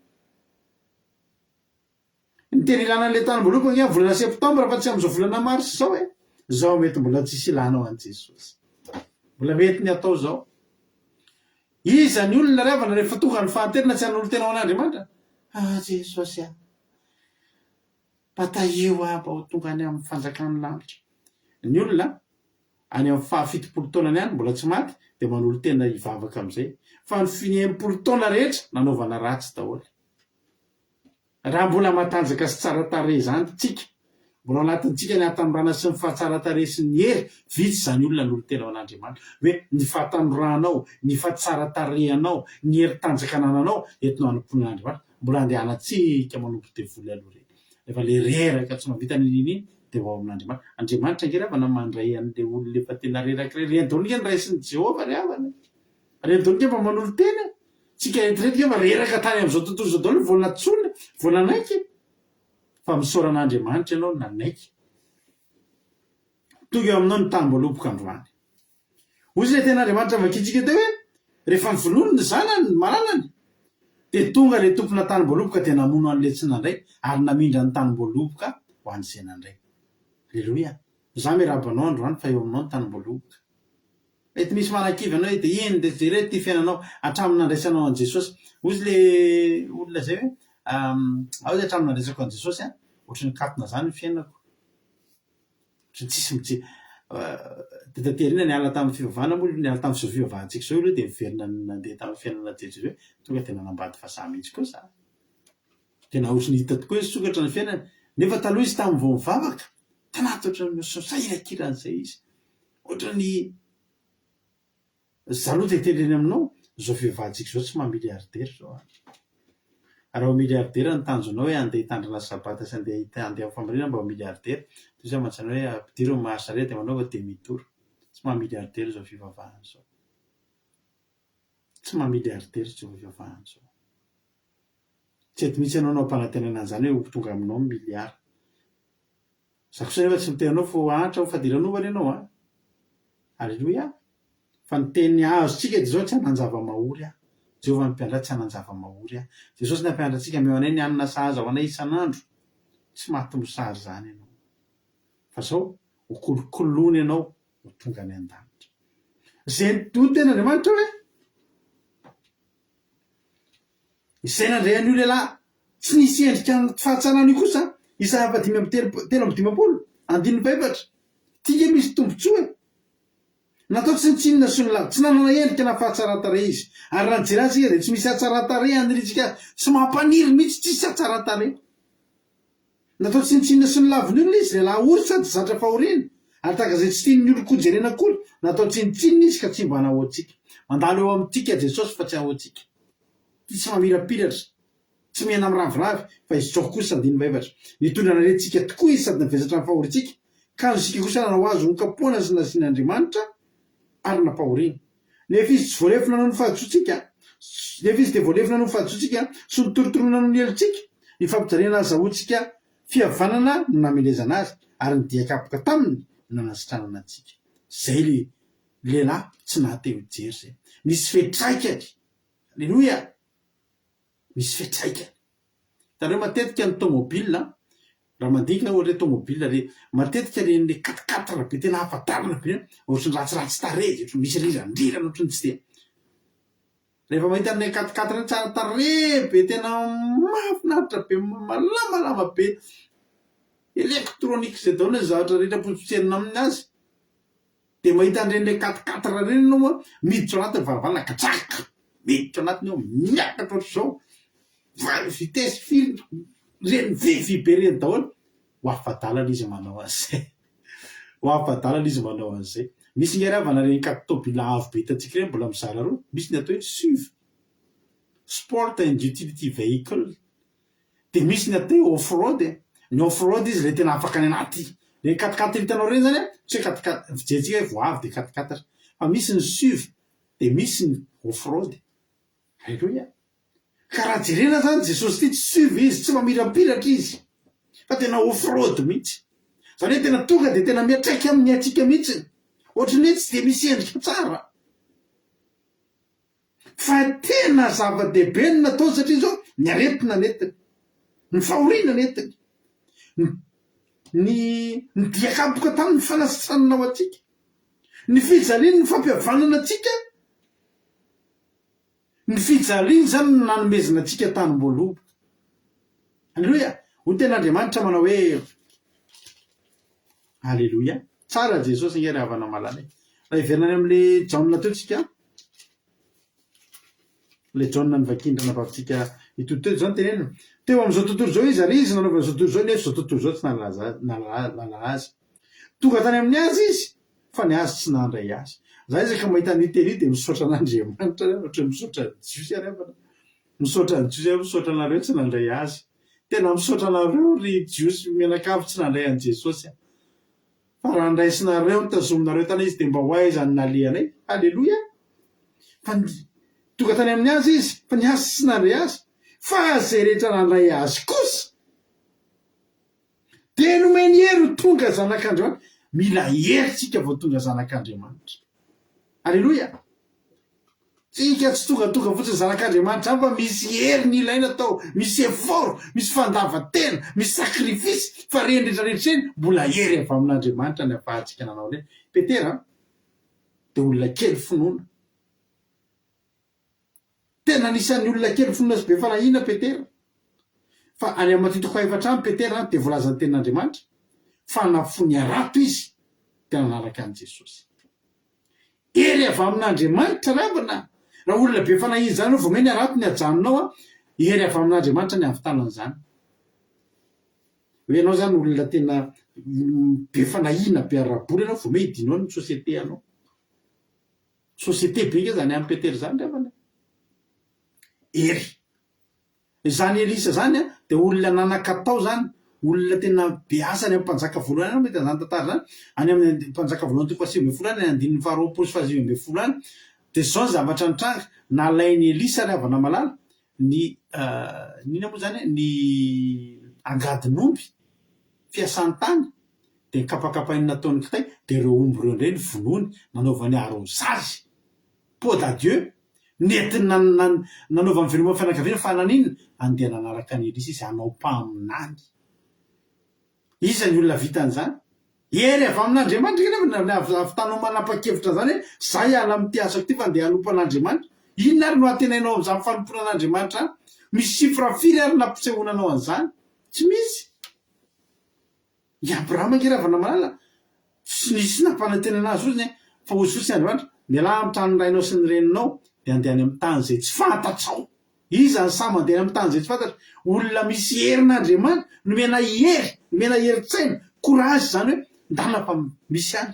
Ny tena ilana an'ilay tanim-boaloboka ange amin'ny volana septambra fa tsy amin'izao volana mars izao e. Izao mety mbola tsisy ilanao an'i Jesosy. Mbola mety ny atao izao. Iza ny olona ry havana rehefa tonga ny fahanterana tsy hanolo-tena ho an'Andriamanitra? Ah Jesosy ah. Mba tahio aho mba ho tonga any amin'ny fanjakan'ny lanitra. Ny olona any amin'ny faha 70 taonany any mbola tsy maty dia manolo-tena hivavaka amin'izay. Fa ny finy 60 taona rehetra nanaovana ratsy daholo. Raha mbola matanjaka sy tsara tarehy izany tsika, mbola ao anatintsika ny hatanorana sy ny fahatsaran-tarehy sy ny hery, vitsy izany olona hanolo-tena ho an'Andriamanitra. Hoe ny fahatanoranao, ny fahatsaran-tarehinao, ny hery tanjaka anananao, entinao hanompoana an'Andriamanitra. Mbola andehanantsika manompo devoly aloha ireny. Rehefa le reraka tsy mahavita n'inon'inona dia ho ao amin'Andriamanitra. Andriamanitra ange ry havana mandray an'ilay olona efa tena reraka ireny. Ireny daholo ange no raisin'i Jehovah ry havana e. Ireny daholo ange mba manolo-tena e. Tsika eto ireto ange mba reraka tany amin'izao tontolo izao daholo vao nantsoina, vao nanaiky e. Fa misaora an'Andriamanitra ianao nanaiky. Tonga eo aminao ny tanim-boaloboka androany. Hoy izy ilay tenin'Andriamanitra vakintsika teo hoe, rehefa novonoiny ny zanany, ny malalany, Dia tonga ilay tompona tanim-boaloboka dia namono an'ilay tsy nandray ary namindra ny tanim-boaloboka ho an'izay nandray. Aleloia! Izaho miarahaba anao androany fa eo aminao ny tanim-boaloboka. Mety misy manakivy anao hoe dia iny dia jereo ity fiainanao hatramin'ny nandraisanao an'i Jesosy. Hoy izy ilay olona izay hoe ao izy hatramin'ny nandraisako an'i Jesosy an, ohatran'ny nikatona izany ny fiainako. Ohatran'ny tsisy mijery. Dia taty aoriana niala tamin'ny fivavahana moa, niala tamin'izao fivavahantsika izao aloha dia niverina nandeha tamin'ny fiainana jejojo hoe tonga dia nanambady vazaha mihitsy koa za. Tena ohatran'ny hita tokoa hoe nisokatra ny fiainany. Nefa taloha izy tamin'ny vao nivavaka, tanaty ohatran'ny sahirankirana izay izy. Ohatran'ny Za aloha dia teneno aminao, izao fivahantsika izao tsy maha milliardaire izao an. Raha ho milliardaire ny tanjonao hoe handeha hitandrina sabata sy handeha handeha amin'ny fahamarinana mba ho milliardaire, toy izay mantsy anao hoe ampidiro ny marche arrière dia manaova demi tour. Tsy maha milliardaire izao fivavahana izao. Tsy maha milliardaire izao fivavahana izao. Tsy eto mihitsy ianao no ampanantenana an'izany hoe ho tonga aminao ny milliard. Za kosa anefa tsy miteny anao fa ho hahantra ho fadiranovana ianao an! Aleloia! Fa ny teny azontsika dia izao, tsy hanan-java-mahory aho. Jehovah no mpiandry ahy, tsy hanan-java-mahory aho. Jesosy nampianatra antsika, Omeo anay ny hanina sahaza ho anay isan'andro. Tsy maty mosary izany ianao. Fa izao, ho kolokoloina ianao ho tonga any an-danitra. Izay hoy ny tenin'Andriamanitra hoe. Izay nandray an'io lehilahy tsy nisy endrika ny fahatsarana io kosa, Isaia faha 53, andininy fahefatra. Ity nge misy tombontsoa e! Natao tsinontsinona sy nolavo, tsy nanana endrika na fahatsaran-tarehy izy. Ary raha nijery azy isika dia tsy misy hatsaran-tarehy haniriantsika azy, tsy mampaniry mihitsy, tsisy hatsaran-tarehy. Natao tsinontsinona sy nolavin'ny olona izy, lehilahy ory sady zatra fahoriana, ary tahaka izay tsy tian'ny olon-koa jerena akory, natao tsinontsinona izy ka tsy mba nahoantsika. Mandalo eo amintsika Jesosy fa tsy ahoantsika. Ity tsy mamirapiratra, tsy miaina miraviravy, fa izy Jao kosa, andininy fahefatra. Nitondra ny aretintsika tokoa izy sady navesatra ny fahoriantsika, kanjo isika kosa nanao azy ho nokapohana sy nasian'Andriamanitra ary nampahoriana. Nefa izy tsy voalefona noho ny fahadisoantsika, nefa izy dia voalefona noho ny fahadisoantsika sy notorotoroina noho ny helotsika, ny fampijaliana nahazahoantsika fihavanana no namelezana azy, ary ny dian-kapoka taminy no nanasitranana antsika. Izay ilay lehilahy tsy nahate ho jery izay. Nisy fiantraikany. Aleloia! Misy fiantraikany. Hitanareo matetika ny tomobile raha mandinika ohatra hoe tomobile re matetika ireny le quatre quatre be tena afa-dalana be ireny ohatran'ny ratsiratsy tarehy izy ohatran'ny misy rirandrirana ohatran'ny tsy dia rehefa mahita an'ilay quatre quatre ireny tsara tarehy be tena mahafinaritra be malamalama be électronique izay daholo ny zavatra rehetra potsipotsehina aminy azy Dia mahita an'ireny le quatre quatre ireny ianao an, miditra ao anatin'ny varavarana katsaka, miditra ao anatiny ao, miakatra ohatr'izao, vitesse firy, ireny vy be ireny daholo, ho afa-dalana izy manao an'izay, ho afa-dalana izy manao an'izay. Misy nge ry havana ireny quatre tôbila avo be hitantsika ireny mbola mizara roa, misy ny atao hoe suv, sport and utility vehicle, Dia misy ny atao hoe off road e. Ny off road izy ilay tena afaka any anaty ireny quat-quatre hitanao ireny izany an, tsy hoe quat-quatre, ny fijerintsika hoe vao avy dia quat-quatre. Fa misy ny suv, dia misy ny off road. Aleloia. Ka raha jerena izany Jesosy ity tsy suv izy, tsy mamirapiratra izy, fa tena off road mihitsy. Izany hoe tena tonga dia tena miantraika amin'ny antsika mihitsy. Ohatran'ny hoe tsy dia misy endrika tsara. Fa tena zava-dehibe ny nataony satria izao ny aretina nentiny, ny fahoriana nentiny, ny ny ny dian-kapoka taminy ny fanasitranana ho antsika, ny fijaliany ny fampihavanana antsika, ny fijaliany izany no nanomezana antsika tanim-boaloboka. Aleloia! Hoy ny tenin'Andriamanitra manao hoe, Aleloia! Tsara Jesosy ange ry havana malala e! Raha hiverina any amin'ilay Jaona teo tsika, ilay Jaona novakian-dranabavintsika itody teo, izao no teneniny, Teo amin'izao tontolo izao izy, ary izy nanaovana izao tontolo izao, nefa izao tontolo izao tsy nahalala azy. Tonga tany amin'ny azy izy, fa ny azy tsy nandray azy. Za isaka mahita an'io teny io dia misaotra an'Andriamanitra aho, ohatran'ny misaotra ny Jiosy ary havana. Misaotra ny Jiosy aho, misaotra anareo tsy nandray azy. Tena misaotra anareo ry Jiosy mianakavy tsy nandray an'i Jesosy aho. Fa raha nraisinareo, notazominareo tany izy dia mba ho aiza no nalehanay? Haleloia! Fa ny, tonga tany amin'ny azy izy, fa ny azy tsy nandray azy. Fa izay rehetra nandray azy kosa dia nomeny hery ho tonga zanak'Andriamanitra. Mila hery isika vao tonga zanak'Andriamanitra. Aleloia! Tsika tsy tongatonga fotsiny zanak'Andriamanitra izany fa misy hery nilaina tao, misy effort, misy fandavan-tena, misy sacrifice fa ireny rehetra rehetra ireny mbola hery avy amin'Andriamanitra ny afahantsika nanao an'ireny. Petera dia olona kely finoana. Tena anisan'ny olona kely finoana sy be fanahiana Petera. Fa any amin'ny Matio toko fahefatra any Petera dia voalazan'ny tenin'Andriamanitra fa nafoy ny harato izy dia nanaraka an'i Jesosy. Hery avy amin'Andriamanitra ry havana a! Raha olona be fanahiana izany ianao vao may ny harato ny ajanonao a! Hery avy amin'Andriamanitra ny hahavitana an'izany. Hoe ianao izany olona tena be fanahiana be ara-bola ianao vao may hidinao ny société anao. Société be nge izany an'i Petera izany ry havana e! Hery. Izany Elisa izany dia olona nanan-katao izany, olona tena be asa any amin'ny Mpanjaka voalohany any mahita an'izany tantara izany, any amin'ny Mpanjaka voalohany toko fahasivy ambin'ny folo any, any andininy faharoapolo sy fahasivy ambin'ny folo any. Dia izao ny zavatra nitranga, nalain'i Elisa ry havana malala, ny ny inona moa izany e, ny angadin'omby fiasany tany, dia nikapakapainy nataony kitay, dia ireo omby ireo indray no vonoiny, nanaovany arrosage, pot d'adieu, Nentiny nanaovany veloma fianakaviana fa naninona? Andeha nanaraka an'i Elisa izy hanao mpaminany. Iza ny olona vita an'izany? Hery avy amin'Andriamanitra ve nefa ny ahavitanao manapa-kevitra an'izany hoe za hiala amin'ity asako ity fa andeha hanompo an'Andriamanitra? Inona ary no antenainao amin'izany fanompoana an'Andriamanitra any? Misy chiffre firy ary nampisehoana anao an'izany? Tsy misy. I Abrahama ange Ravanamalala tsy nisy nampanantenana azy fotsiny fa hozy fotsiny Andriamanitra, mialà amin'ny tranon'ny rainao sy ny reninao dia andeha any amin'ny tany izay tsy fantatrao. Iza no sahy mandeha any amin'ny tany izay tsy fantatra? Olona misy herin'Andriamanitra, nomena hery, nomena herin-tsaina, courage izany hoe ndana fa misy any.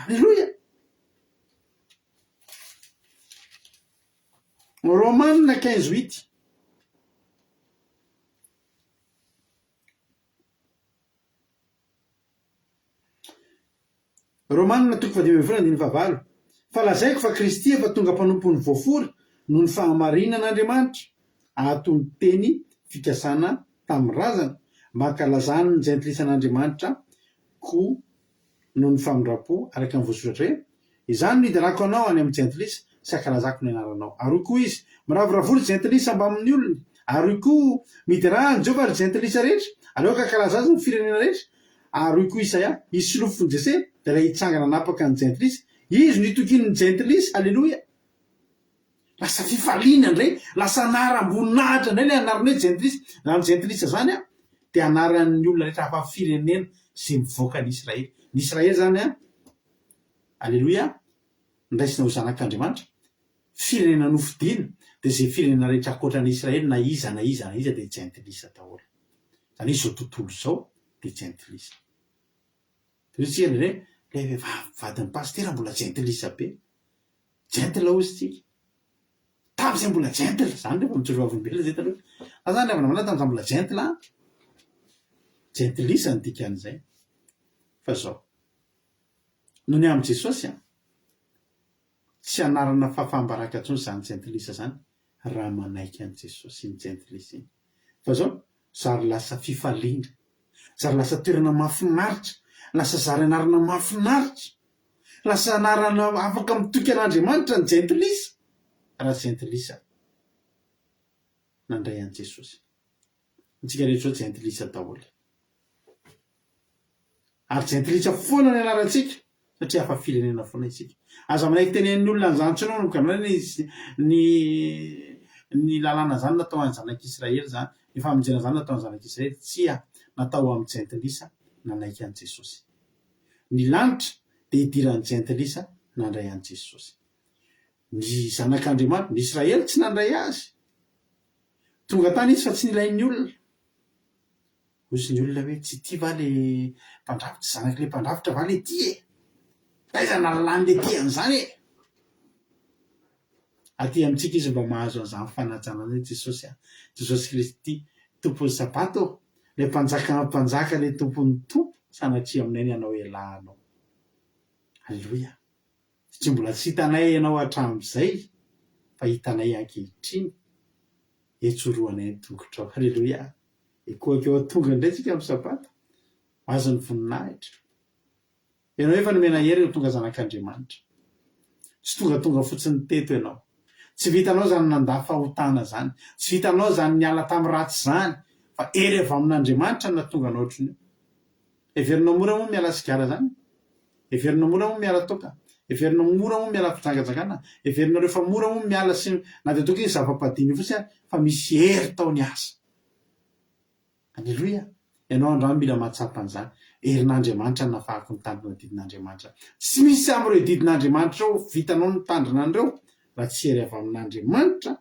Aleloia! Romana 15 huit. Romana toko fahadimy ambin'ny folo andininy fahavalo, Fa lazaiko fa Kristy efa tonga mpanompon'ny voafory noho ny fahamarinan'Andriamanitra, ahaton'ny teny fikasana tamin'ny razana, mba hankalazany ny jentilisan'Andriamanitra koa noho ny famindram-po, araka ny voasoratra hoe, Izany no hiderako anao any amin'ny jentilisa, sy hankalazako ny anaranao. Ary hoy koa izy, Miravoravoa ry jentilisa mbamin'ny olony. Ary hoy koa, Miderà an'i Jehovah, ry jentilisa rehetra, ary aoka hankalaza azy ny firenena rehetra. Ary hoy koa Isaia, Hisy solofon'i Jese, dia ilay hitsangana hanapaka ny jentilisa. Izy no itokian'ny jentilisa. Aleloia! Lasa fifaliana indray, lasa anaram-boninahitra indray ilay anarana hoe jentilisa. Izany jentilisa izany dia anaran'ny olona rehetra hafa firenena izay mivoaka an'i Israely. Ny Israely izany an, Aleloia, noraisina ho zanak'Andriamanitra, firenena nofidina, dia izay firenena rehetra ankoatra an'i Israely na iza na iza na iza dia jentilisa daholo. Izany hoe izao tontolo izao dia jentilisa. Dia hoy isika indraindray, ilay vehivavy vadin'ny pasitera mbola jentilisa be. Gentle hozy tsika. Tamin'izay mbola gentle, zany rehefa mijoro vavolombelona zay taloha. Za zany rehefa namanay tamin'izaho mbola gentle an. Jentilisa ny dikan'izay. Fa zao. Noho ny amin'i Jesosy an, tsy anarana fahafaham-baraka intsony izany jentilisa izany raha manaiky an'i Jesosy iny jentilisa iny. Fa zao, zary lasa fifaliana, zary lasa toerana mahafinaritra, lasa zary anarana mahafinaritra. Lasa anarana afaka mitoky an'Andriamanitra ny jentilisa, raha jentilisa nandray an'i Jesosy. Antsika rehetra izao jentilisa daholo. Ary jentilisa foana ny anarantsika, satria hafa firenena foana isika. Aza manaiky tenenin'ny olona an'izany intsony manomboka amin'izany ny, ny, ny lalàna izany natao an'ny zanak'Israely izany, ny famonjena izany natao an'ny zanak'Israely. Tsia, natao amin'ny jentilisa nanaiky an'i Jesosy. Ny lanitra dia idiran'ny jentilisa nandray an'i Jesosy. Ny zanak'Andriamanitra, ny Israely tsy nandray azy. Tonga tany izy fa tsy nilain'ny olona. Hozy ny olona hoe tsy ity va le mpandrafitra, zanak'ilay mpandrafitra va le ty e? Taiza nahalalan'le ty an'izany e? Aty amintsika izy mba mahazo an'izany fanajana izany Jesosy a! Jesosy Kristy Tompon'ny Sabata ô! Ilay Mpanjakan'ny mpanjaka, ilay Tompon'ny tompo, sanatria aminay ny hanao elah anao. Aleloia! Satria mbola tsy hitanay ianao hatramin'izay, fa hitanay ankehitriny, etsorohanay ny tongotrao. Aleloia! Hikohaka eo an-tongony indray isika amin'ny Sabata. Ho azy ny voninahitra. Ianao efa nomena hery ho tonga zanak'Andriamanitra. Tsy tongatonga fotsiny teto ianao. Tsy vitanao izany nandà fahotana izany. Tsy vitanao izany niala tamin'ny ratsy izany. Fa hery avy amin'Andriamanitra no nahatonga anao ohatran'io. Heverinao mora moa miala sigara izany? Heverinao mora moa miala toaka? Heverinao mora moa miala fijangajangana? Heverinareo fa mora moa miala sy na dia ataoko hoe zava-padino fotsiny ary fa misy hery tao niasa. Aleloia! Ianao androany mila mahatsapa an'izany. Herin'Andriamanitra no nafahako nitandrina ny didin'Andriamanitra. Tsy misy amin'ireo didin'Andriamanitra ireo vitanao ny mitandrina an'ireo raha tsy hery avy amin'Andriamanitra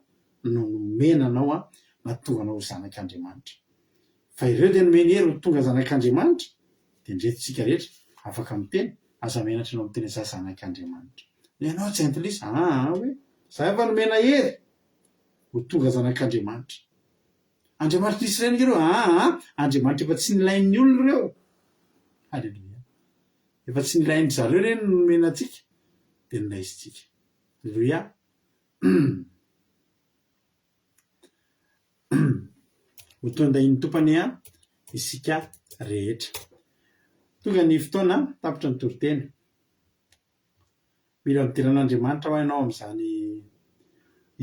no nomena anao nahatonga anao ho zanak'Andriamanitra. Fa ireo dia nomeny hery ho tonga zanak'Andriamanitra, dia ndreto tsika rehetra afaka miteny, aza menatra ianao miteny hoe za zanak'Andriamanitra. Ianao jentilisa, aa hoe za efa nomena hery ho tonga zanak'Andriamanitra. Andriamanitry ny Israely ange ireo, aa Andriamanitra efa tsy nilain'ny olona ireo. Haleloia. Efa tsy nilain-dry zareo ireny no nomena antsika, dia noraisintsika. Haleloia. Ho tondahin'ny Tompo anie isika rehetra. Tonga ny fotoana, tapitra ny toriteny. Mila midera an'Andriamanitra hoa ianao amin'izany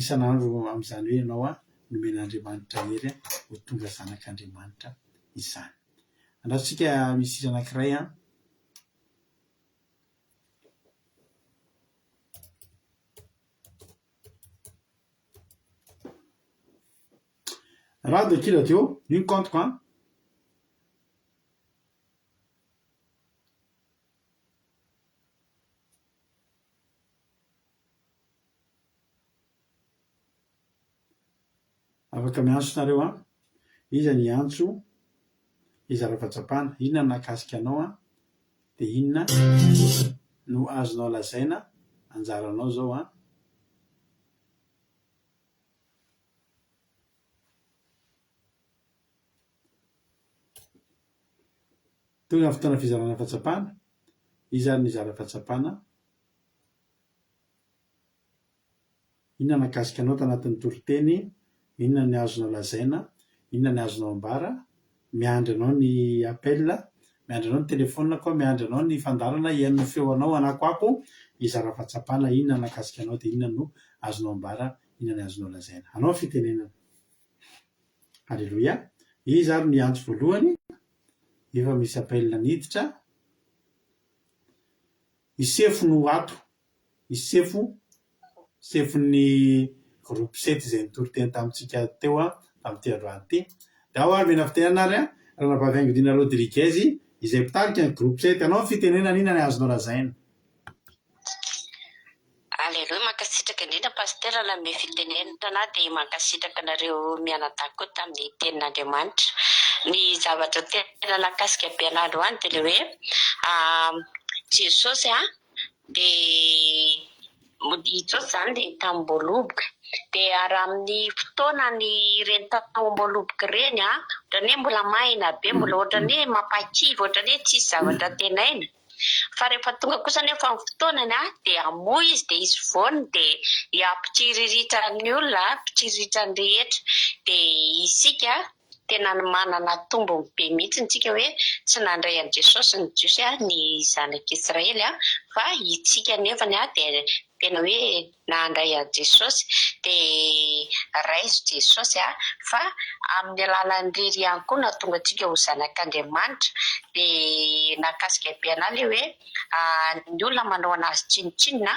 isan'andro amin'izany hoe ianao nomen'Andriamanitra hery ho tonga zanak'Andriamanitra izany. Andraso tsika misy hira anankiray an. Rado akia radio, io ny compte-ko an. Afaka miantso nareo an! Iza ny hiantso? Iza Rafajampana? Inona no nahakasika anao an? Dia inona no azonao lazaina? Anjaranao izao an! Tonga ny fotoana fizarana fahatsapana. Iza ary no hizara fahatsapana? Inona no nahakasika anao tanatin'ny toriteny? Inona ny azonao lazaina? Inona ny azonao ambara? Miandry anao ny appel, miandry anao ny telephone koa miandry anao ny fandaharana hihaino ny feo anao hanakoako hizara fahatsapana inona no nahakasika anao dia inona no azonao ambara, inona ny azonao lazaina. Anao ny fitenenana. Aleloia. Iza ary no hiantso voalohany? Efa misy appel niditra. I Sefo no ato. I Sefo, sefon'ny groupe sept izay nitory teny tamintsika teo tamin'ity androany ity. Dia ao ary omena fitenenana ary Ranabavy Angolina Rodriguez izay mpitarika ny groupe sept. Anao ny fitenenana, inona ny azonao lazaina? Aleloia mankasitraka indrindra Pasitera nanome fitenenana dia mankasitraka anareo mianadahy koa tamin'ny tenin'Andriamanitra. Ny zavatra tena nahakasika be anah androany dia ilay hoe Jesosy dia Jesosy izany dia tamim-boaloboka dia raha amin'ny fotoanany ireny tahom-boaloboka ireny ohatran'ny hoe mbola maina be mbola ohatran'ny hoe mampakivy ohatran'ny hoe tsisy zavatra antenaina. Fa rehefa tonga kosa anefa ny fotoanany dia hamoa izy dia hisy voany dia hampitsiriritra ny olona, hampitsiriritra ny rehetra. Dia isika tena manana tombony be mihitsy isika hoe tsy nandray an'i Jesosy ny Jiosy, ny zanak'Israely fa isika anefany dia tena hoe nandray an'i Jesosy dia raiso Jesosy fa amin'ny alalan'ny irery ihany koa no hahatonga antsika ho zanak'Andriamanitra dia nahakasika be anah ilay hoe ny olona manao an'azy tsinontsinona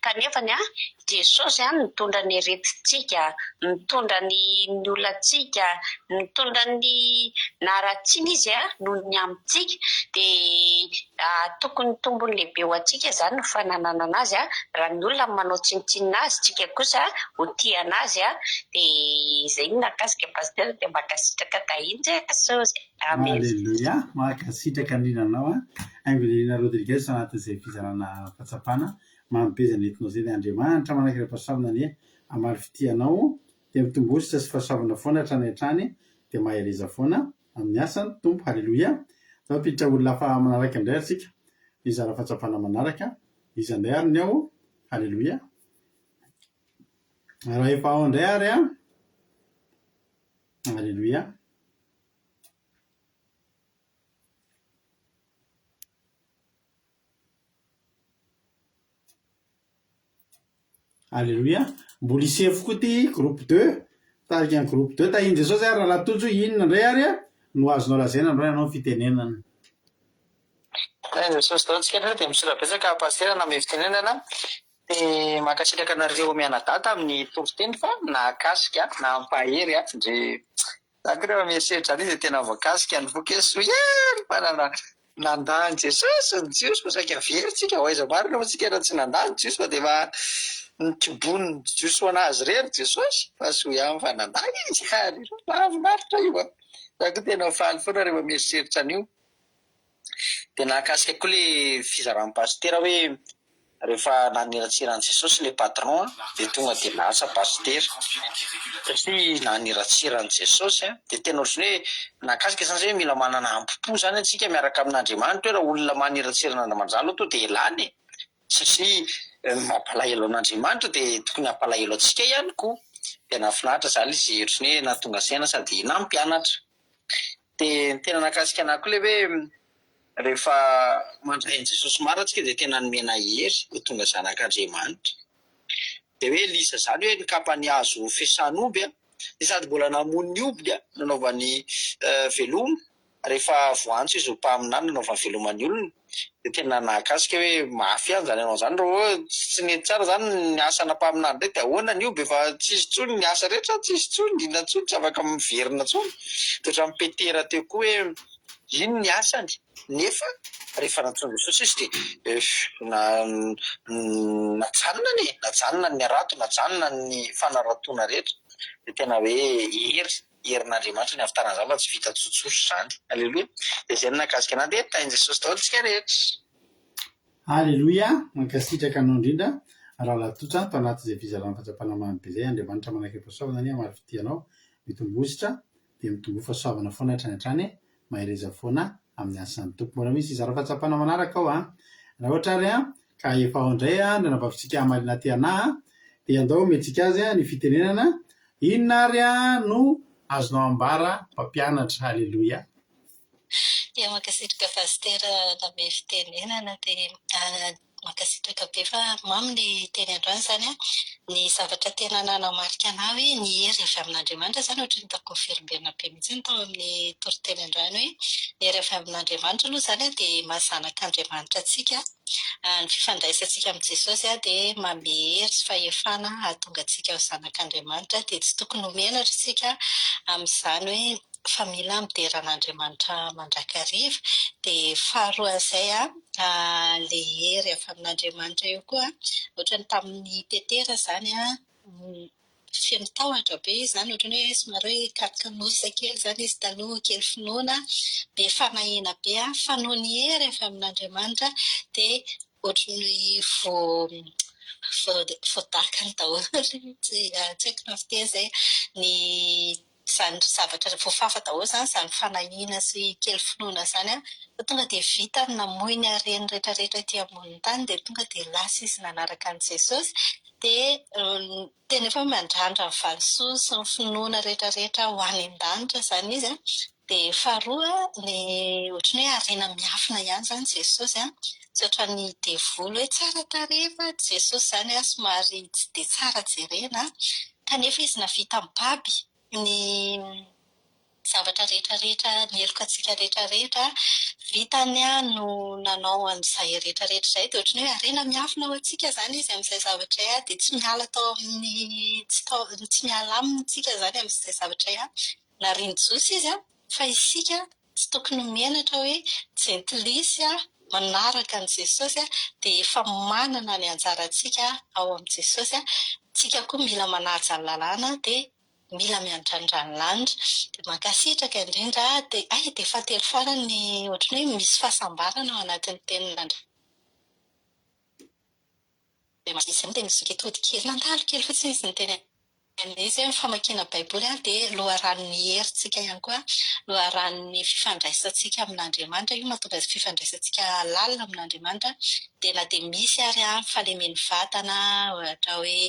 kanefa ny Jesosy nitondra ny aretintsika, nitondra ny ny olantsika, nitondra ny naharatsiana izy noho ny amintsika dia tokony tombony lehibe ho antsika izany ny fananana anazy raha ny olona manao tsinontsinona azy tsika kosa ho tia anazy dia izay no nahakasika Pasteur dia mankasitraka tahin'i Jesosy Amen. Alléluia! Mankasitraka indrindra anao Angelina Rodriguez anatin'izay fizarana fahatsapana mamy be izay nentinao izay dia Andriamanitra manankiray-pahasoavana anie hamaly fitia anao dia mitombositra sy fahasoavana foana hatrany hatrany dia mahereza foana amin'ny asany Tompo Haleloia Zao hampiditra olona hafa manaraka indray ary tsika hizara fahatsapana manaraka iza indray ary ny ao Haleloia Raha efa ao indray ary an Haleloia Aleloia. Mbola i Sefo koa ity, groupe deux. Mitarika ny groupe deux. Tahian'i Jesosy ary Rahalahy Tojo, inona indray ary no azonao lazaina androany hanao ny fitenenana? Tahian'i Jesosy daholo tsika rehetra dia misaotra betsaka Pasitera nanome fitenenana dia mankasitraka anareo mianadahy tamin'ny toriteny fa nahakasika nampahery ahy ndry za koa rehefa mieritreritra an'iny dia tena voakasika ny foko hoe soa ihany fa nandà an'i Jesosy ny Jiosy fa saika very tsika ho aiza marina moa tsika raha tsy nandà ny Jiosy fa dia efa nikobonin'ny Jiosy ho an'azy irery Jesosy fa soa ihany fa nandà izy ary mahafinaritra io an! Za koa tena faly foana rehefa mieritreritra an'io. Dia nahakasika koa le fizaran'i Pasitera hoe rehefa naniratsira an'i Jesosy le patron dia tonga dia lasa Pasitera satria naniratsira an'i Jesosy an, dia tena ohatran'ny hoe nahakasika izany zay hoe mila manana hambom-po izany antsika miaraka amin'Andriamanitra hoe raha olona maniratsira an'Andriamanitra izany aloha tonga dia elany e, satria mampalahelo an'Andriamanitra dia tokony hampalahelo antsika ihany koa, dia nahafinaritra izany ilay izy ohatran'ny hoe nahatonga saina sady nampianatra. Dia ny tena nahakasika anah koa ilay hoe rehefa mandray an'i Jesosy marina tsika dia tena nomena hery ho tonga zanak'Andriamanitra. Dia hoe Elisa izany hoe nikapa ny hazo fiasan'omby an, dia sady mbola namono ny ombiny an, nanaovany veloma, rehefa voantso izy ho mpaminany nanaovany veloma ny olona. Dia tena nahakasika hoe mafy ihany izany anao izany raha hoe tsy nety tsara izany ny asana mpaminany indray dia ahoana ny omby efa tsisy intsony ny asa rehetra tsisy intsony inona intsony tsy afaka miverina intsony. Dia ohatran'i Petera teo koa hoe iny ny asany nefa rehefa nantsoin'i Jesosy izy dia najanonany e, najanonany ny harato, najanonany ny fanaratoana rehetra dia tena hoe hery. herin'Andriamanitra ny hahavitana an'izany fa tsy vita tsotsotra izany. Aleloia. Dia izay no nahakasika anah dia tahin'i Jesosy daholo tsika rehetra. Aleloia, mankasitraka anao indrindra Rahalahy Tojo tao anatin'izay fizarana fahatsapana mamy be izay, Andriamanitra manakaipahasoavana anie hamaly fitia anao, mitombositra dia mitomboa fahasoavana foana hatrany hatrany, mahereza foana amin'ny asan'ny Tompo. Mbola misy hizara fahatsapana manaraka ao an! Raha ohatra ary an, ka efa ao indray an, ny anabavintsika Hamalina Tiana an, dia andao omentsika azy ny fitenenana, inona ary an no azonao ambara mpampianatra? Haleloia. Dia mankasitraka Pasitera nanome fitenenana dia Mankasitraka be fa mamy ny teny androany izany an! Ny zavatra tena nanamarika anah hoe ny hery avy amin'Andriamanitra izany ohatran'ny hitako miverimberina be mihitsy tao amin'ny toriteny androany hoe ny hery avy amin'Andriamanitra aloha izany an dia maha zanak'Andriamanitra antsika, ny fifandraisantsika amin'i Jesosy dia manome hery sy fahefana hahatonga antsika ho zanak'Andriamanitra dia tsy tokony ho menatra isika amin'izany hoe fa mila midera an'Andriamanitra mandrakariva. Dia faharoan'izay an, ilay hery avy amin'Andriamanitra io koa, ohatran'ny tamin'i Petera izany an, feno tahotra be izy izany, ohatran'ny hoe somary hoe kanosa kely izany izy taloha, kely finoana, be fanahiana be an, fa noho ny hery avy amin'Andriamanitra dia ohatran'ny voadakany daholo, tsy haiko na fiteny izay, ny izany zavatra voafafa daholo izany, izany fanahiana sy kely finoana izany an, fa tonga dia vita ny namoy ny hareny rehetra rehetra ety ambonin'ny tany dia tonga dia lasa izy nanaraka an'i Jesosy dia tena efa miandrandra ny valisoa sy ny finoana rehetra rehetra ho any an-danitra izany izy an, dia faharoa ny ohatran'ny hoe harena miafina ihany izany Jesosy an, tsy ohatran'ny devoly hoe tsara tarehy fa Jesosy izany an somary tsy dia tsara jerena kanefa izy nahavita mibaby ny zavatra rehetra rehetra, ny heloka antsika rehetra rehetra, vitany no nanao an'izay rehetra rehetra izay, dia ohatran'ny hoe harena miafina ho antsika izany izy amin'izay zavatra izay, dia tsy miala tao amin'ny, tsy tao, tsy miala aminy isika izany amin'izay zavatra izay, narian'i Jiosy izy fa isika Tsy tokony ho menatra hoe jentilisa manaraka an'i Jesosy dia efa manana ny anjarantsika ao amin'i Jesosy. Tsika koa mila manaja ny lalàna dia mila miandrandra ny lanitra. Dia mankasitraka indrindra dia hay dia fahatelo farany ohatran'ny hoe misy fahasambarana ao anatin'ny tenin'Andriamanitra. Izy niteny zoky tody kely nandalo kely fotsiny izy niteny an'izy hoe ny famakiana baiboly dia loharanon'ny herintsika ihany koa, loharanon'ny fifandraisantsika amin'Andriamanitra, io mahatonga ny fifandraisantsika lalina amin'Andriamanitra, dia na dia misy ary ny fahalemen'ny vatana, ohatra hoe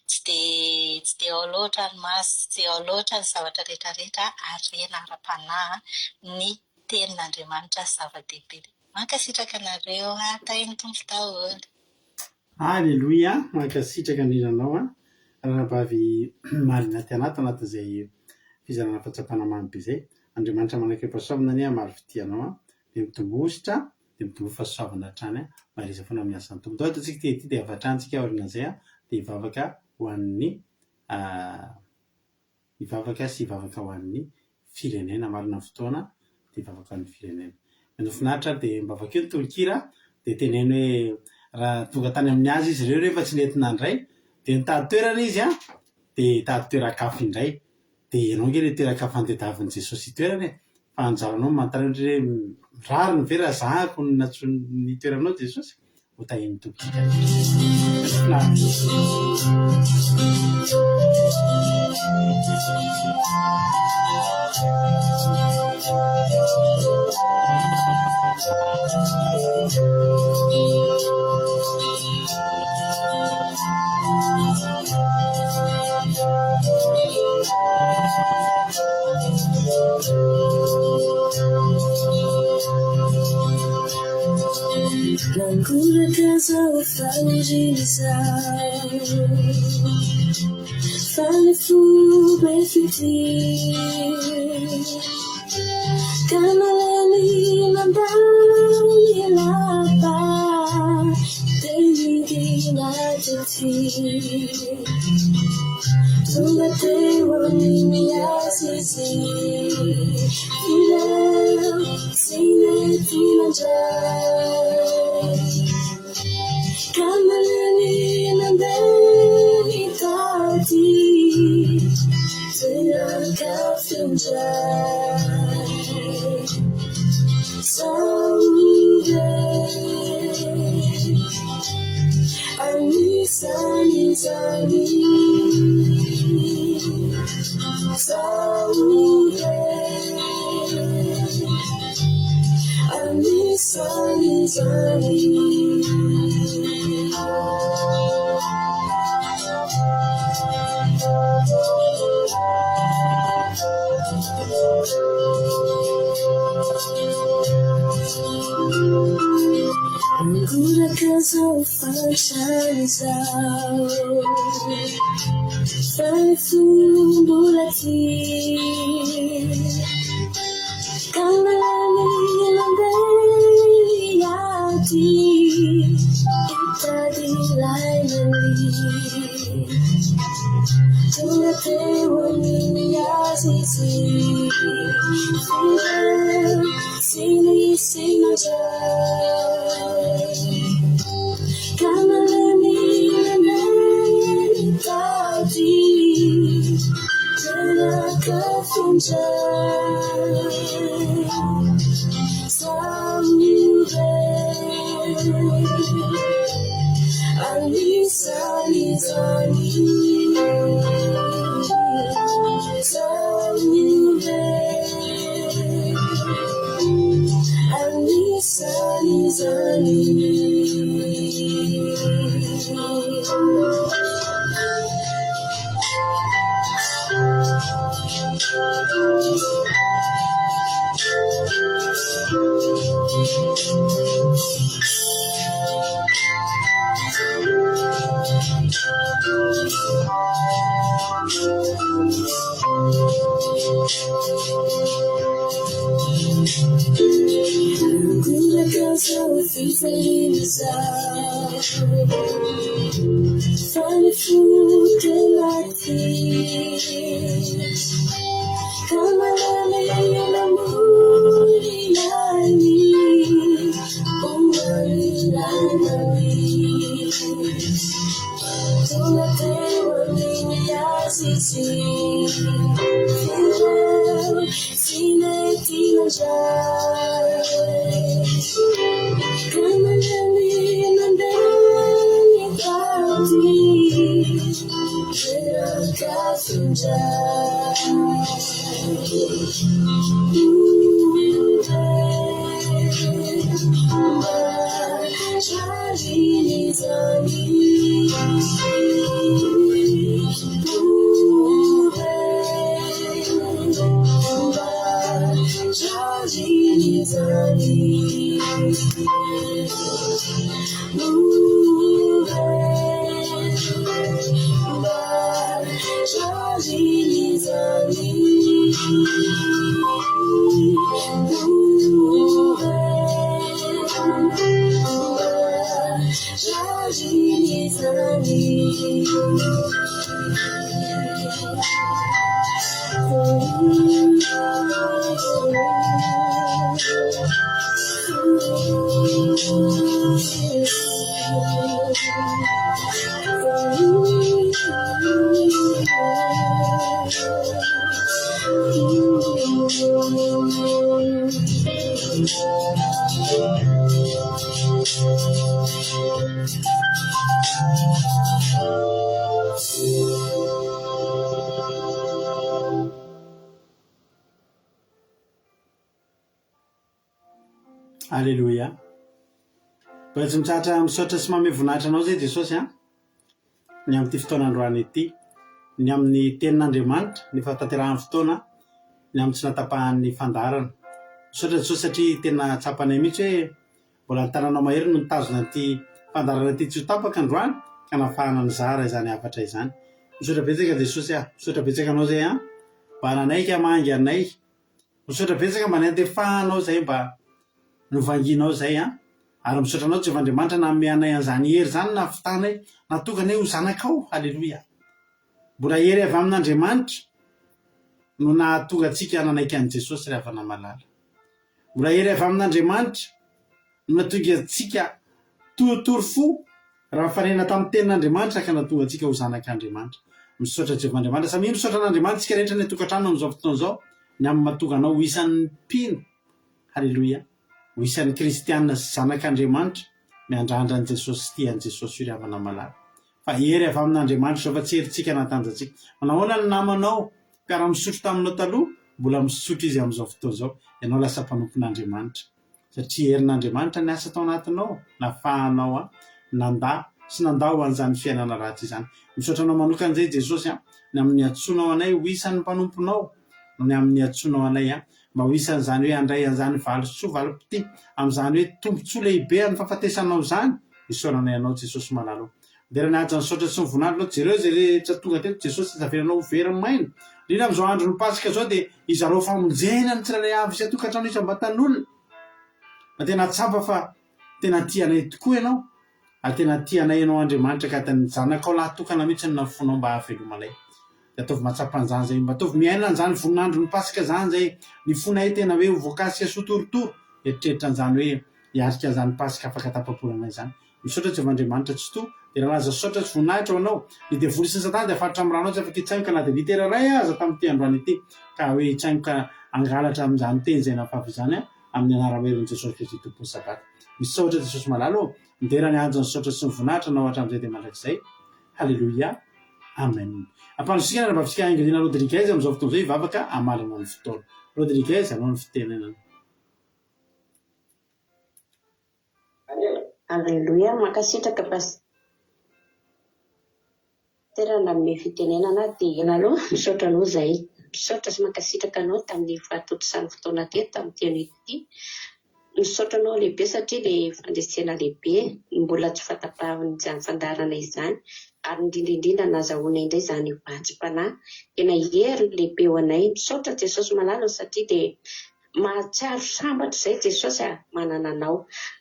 tsy dia tsy dia ao loatra ny maso, tsy dia ao loatra ny zavatra rehetra rehetra, harena ara-panahy ny tenin'Andriamanitra zava-dehibe. Mankasitraka anareo, tahin'ny Tompo daholo. Aleloia, mankasitraka indrindra anao an, ranabavy Marina Tiana tao anatin'izay fizarana fahatsapana mamy be izay. Andriamanitra manakaipahasoavana anie hamaly fitia anao an, dia mitomboa hosotra, dia mitomboa fahasoavana hatrany an, mahereza foana amin'ny asan'ny Tompo. Ndao ataontsika ity ity dia avy hatrany tsika aorianan'izay an, dia hivavaka ho an'ny hivavaka sy hivavaka ho an'ny firenena, marina ny fotoana dia hivavaka ho an'ny firenena. Manao finaritra ary dia mba vakio ny tononkira dia teneno hoe raha tonga tany amin'ny azy izy ireo rehefa tsy nety nandray dia nitady toerana izy an, dia hitady toeran-kafa indray. Dia ianao ange ilay toeran-kafa notadiavin'i Jesosy hitoerana e! Fa anjaranao ny manontany ohatra hoe rariny ve raha zahako ny nantsoiny ny toeranao Jesosy? Ho tahian'ny Tompontsika rehetra. Nangoraka zao fahoriana izao Fa ny fo be fitia Ka nalemy nandalo ny lapa Dia nidina tety Tonga teo amin'ny azy izy Ireo tsy nety nandray Ka nalemy nandeha nitady Toeran-kafa indray Sao ve anisan'izany Sao ve anisan'izany. Mangoraka izao fahantrana izao Fa ny fo mbola tia Ka nalemy nandeha hiady Hitady ilay nania Tonga teo amin'ny azy izy F'ireo tsy nisy nandray Ka nalemy nandeha nitady Toeran-kafa indray Sao ve anisan'izany Sao ve anisan'izany. Nangoraka izao fifaliana izao Fa ny fo tena tia Ka malemy namoy ny ainy Ho an'ilay nania Tonga teo amin'ny azy izy F'ireo tsy nety nandray Ka nalemy nandeha nitady Toeran-kafa indray Aleloia. Mbola tsy mitsahatra misaotra sy manome voninahitra anao izay Jesosy an. Ny amin'ity fotoana androany ity. Ny amin'ny tenin'Andriamanitra, ny fahatanterahan'ny fotoana, ny amin'ny tsy natapahan'ny fandaharana. Misaotra Jesosy satria tena tsapanay mihitsy hoe Mbola ny tananao mahery no nitazona an'ity fandaharana ity tsy ho tapaka androany ka nahafahana nizara izany hafatra izany. Misaotra betsaka Jesosy ah! Misaotra betsaka anao zay an! Mba nanaiky hamangy anay. Misaotra betsaka mba niantefahanao zay mba novangianao zay an! Ary misaotra anao Jehovah Andriamanitra nanome anay an'izany hery izany nahavitanay nahatonga anay ho zanakao. Haleloia! Mbola hery avy amin'Andriamanitra no nahatonga antsika nanaiky an'i Jesosy ry havana malala. Mbola hery avy amin'Andriamanitra no nahatonga antsika torotoro fo raha nifanena tamin'ny Tenin'Andriamanitra ka nahatonga antsika ho zanak'Andriamanitra. Misaotra Jehovah Andriamanitra. Samia misaotra an'Andriamanitra isika rehetra any an-tokantrano amin'izao fotoana izao ny amin'ny mahatonga anao ho isan'ny mpino. Haleloia. Ho isan'ny kristiana sy zanak'Andriamanitra miandrandra an'i Jesosy sy tia an'i Jesosy io ry havana malala. Fa hery avy amin'Andriamanitra izao fa tsy herintsika na tanjantsika. Manahoana ny namanao mpiara-misotro taminao taloha? Mbola misotro izy amin'izao fotoana izao. Ianao lasa mpanompon'Andriamanitra. Satria herin'Andriamanitra niasa tao anatinao, nafahanao nandà sy nandao an'izany fiainana ratsy izany. Misaotra anao manokana izay Jesosy a, ny amin'ny niantsoanao anay ho isan'ny mpanomponao, ny amin'ny niantsoanao anay a, mba ho isan'izany hoe handray an'izany valisoa valim-pitia, amin'izany hoe tombontsoa lehibe amin'ny fahafatesanao izany, isaoranay anao Jesosy malala o. Dera ny haja ny saotra sy ny voninahitra anao, jereo izay rehetra tonga teto Jesosy tsy avelanao ho very maina, indrindra amin'izao andron'ny Paska izao dia izarao famonjena ny tsirairay avy isan-tokantrano isam-batan'olona, mba tena hahatsapa fa tena tia anay tokoa ianao, ary tena tia anay ianao Andriamanitra ka ny zanakao lahy tokana mihitsy no nafoinao mba hahavelomanay. Dia ataovy mahatsapa an'izany izay, mba ataovy miaina an'izany voninandron'ny Paska izany izay, ny fonay tena hoe ho voakasika sy ho torotoro, eritreritra an'izany hoe hiatrika an'izany Paska afaka tapa-bolana izany. Misaotra Jehovah Andriamanitra Tsitoha, dia nalaza saotra sy voninahitra ho Anao. Ny devoly sy ny satana dia faritra amin'ny ranao tsy afaka hitsaingoka na dia litera iray aza tamin'ity androany ity, ka hoe hitsaingoka hangalatra amin'izany teny izay nafafy izany aho, amin'ny anaram-herin'i Jesosy Kristy Tompon'ny Sabata. Misaotra Jesosy malala ô! Midera ny haja ny saotra sy ny voninahitra Anao hatramin'izay dia mandrakizay. Haleloia. Amen. Ampandrosoina ny anabavintsika Engelina Rodriguez amin'izao fotoana izao hivavaka hamarana ny fotoana. Rodriguez, anao ny fitenenana. Aleloia, mankasitraka Pasitera nanome fitenenana dia ianareo misaotra anao zahay, misaotra sy mankasitraka anao tamin'ny fahatontosan'ny fotoana teto tamin'ity anio ity, misaotra anao lehibe satria ilay fandresena lehibe mbola tsy fahatapahan'izany fandaharana izany ary indrindra indrindra nazahoana indray izany vatsim-panahy tena hery lehibe ho anay, misaotra Jesosy malala satria dia Mahatsiaro sambatra izay Jesosy a, manana anao.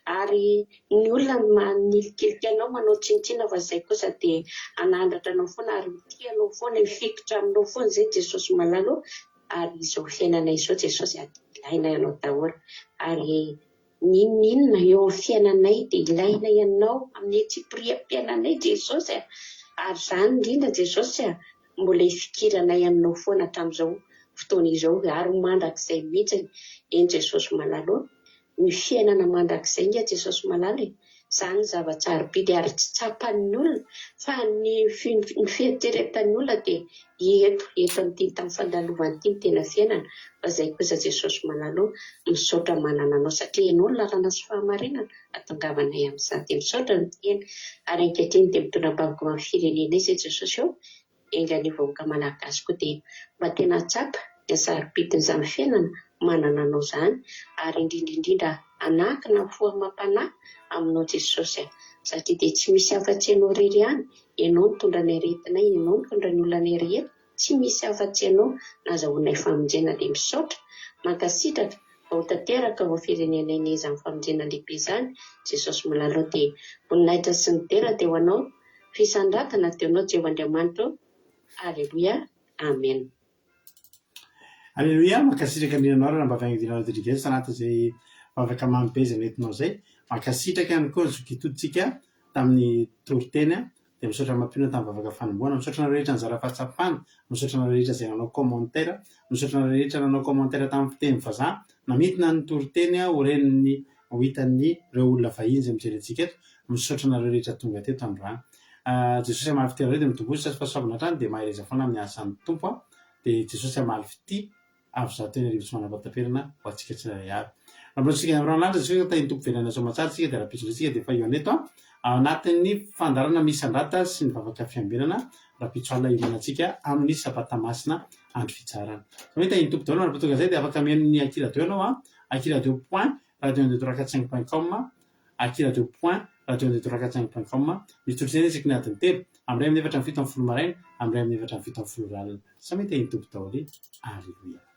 Ary ny olona manilikilika anao manao tsinontsinona fa izay kosa dia hanandratra anao foana ary ho tia anao foana, hifikitra aminao foana izay Jesosy malala ô, ary izao fiainana izao Jesosy a, dia ilaina ianao daholo. Ary n'inon'inona eo amin'ny fiainanay dia ilaina ianao amin'ny antsipiriam-piainanay Jesosy a, ary izany indrindra Jesosy a, Mbola hifikiranay aminao foana hatramin'izao fotoana izao ary ho mandrakizay mihitsiny eny Jesosy malala ô! Ny fiainana mandrakizay nge Jesosy malala e! Izany ny zava-tsarobidy ary tsy tsapan'ny olona fa ny ny fieritreretan'ny olona dia eto eto amin'ity tany fandalovana ity no tena fiainana fa izay kosa Jesosy malala ô! Misaotra manana anao satria ianao no lalana sy fahamarinana ahatongavanay amin'izany dia misaotra ny tena ary ankehitriny dia mitondra am-bavaka ho an'ny firenena izay Jesosy ô, enga anie vahoaka malagasy koa dia mba tena hahatsapa ny hasarobidin'izany fiainana manana anao izany ary indrindra indrindra hanakina fo amam-panahy aminao Jesosy a, satria dia tsy misy afa-tsy ianao irery ihany, ianao nitondra ny aretinay, ianao nitondra ny olanay rehetra, Tsy misy afa-tsy ianao nazahoanay famonjena dia misaotra, mankasitraka fa ho tanteraka ao firenenay anie izany famonjena lehibe izany, Jesosy milalao dia voninahitra sy ny dera dia ho anao. Fisandratana dia Anao Jehovah Andriamanitra ô. Aleloia. Amena. Aleloia, mankasitraka indrindra anao Ranabavy Angidina Rodriguez tanatin'izay vavaka mamy be izay nentinao izay. Mankasitraka ihany koa zoky todintsika tamin'ny toriteny dia misaotra mampionona tamin'ny vavaka fanombohana, misaotra anareo rehetra nizara fahatsapana, misaotra anareo rehetra izay nanao commentaire, misaotra anareo rehetra nanao commentaire tamin'ny fiteny vazaha, namintina ny toriteny ho ren'ny ho hitan'ny ireo olona vahiny izay mijery antsika eto, misaotra anareo rehetra tonga teto androany. Jesosy hamaly fitia anareo dia mitomboa sy fahasoavana hatrany dia mahereza foana amin'ny asan'ny Tompo a! dia Jesosy hamaly fitia avo 1100 tsy manam-pahataperana ho antsika tsirairay avy. Raha mbola tsika amin'ny ranon'andro Jesosy ka tahin'ny Tompo velona soamantsara isika dia rahampitso indray isika dia efa hihaona eto ao anatin'ny fandaharana misandrata sy ny vavaka fiambenana rahampitso alina hiomanantsika amin'ny sabata masina andro fitsaharana. Fa hoe tahin'ny Tompo daholo mandra-pahatonga izay dia afaka mihaino ny Akiradio ianao a, akiradio point radio un deux trois quatre cinq point com, akiradio point radio un deux trois quatre cinq point com, misy tolotra isaky ny adiny telo, amin'ny iray amin'ny efatra amin'ny 17 maraina, amin'ny iray amin'ny efatra amin'ny 17 alina. Samy tahin'ny Tompo daholo. Aleloia.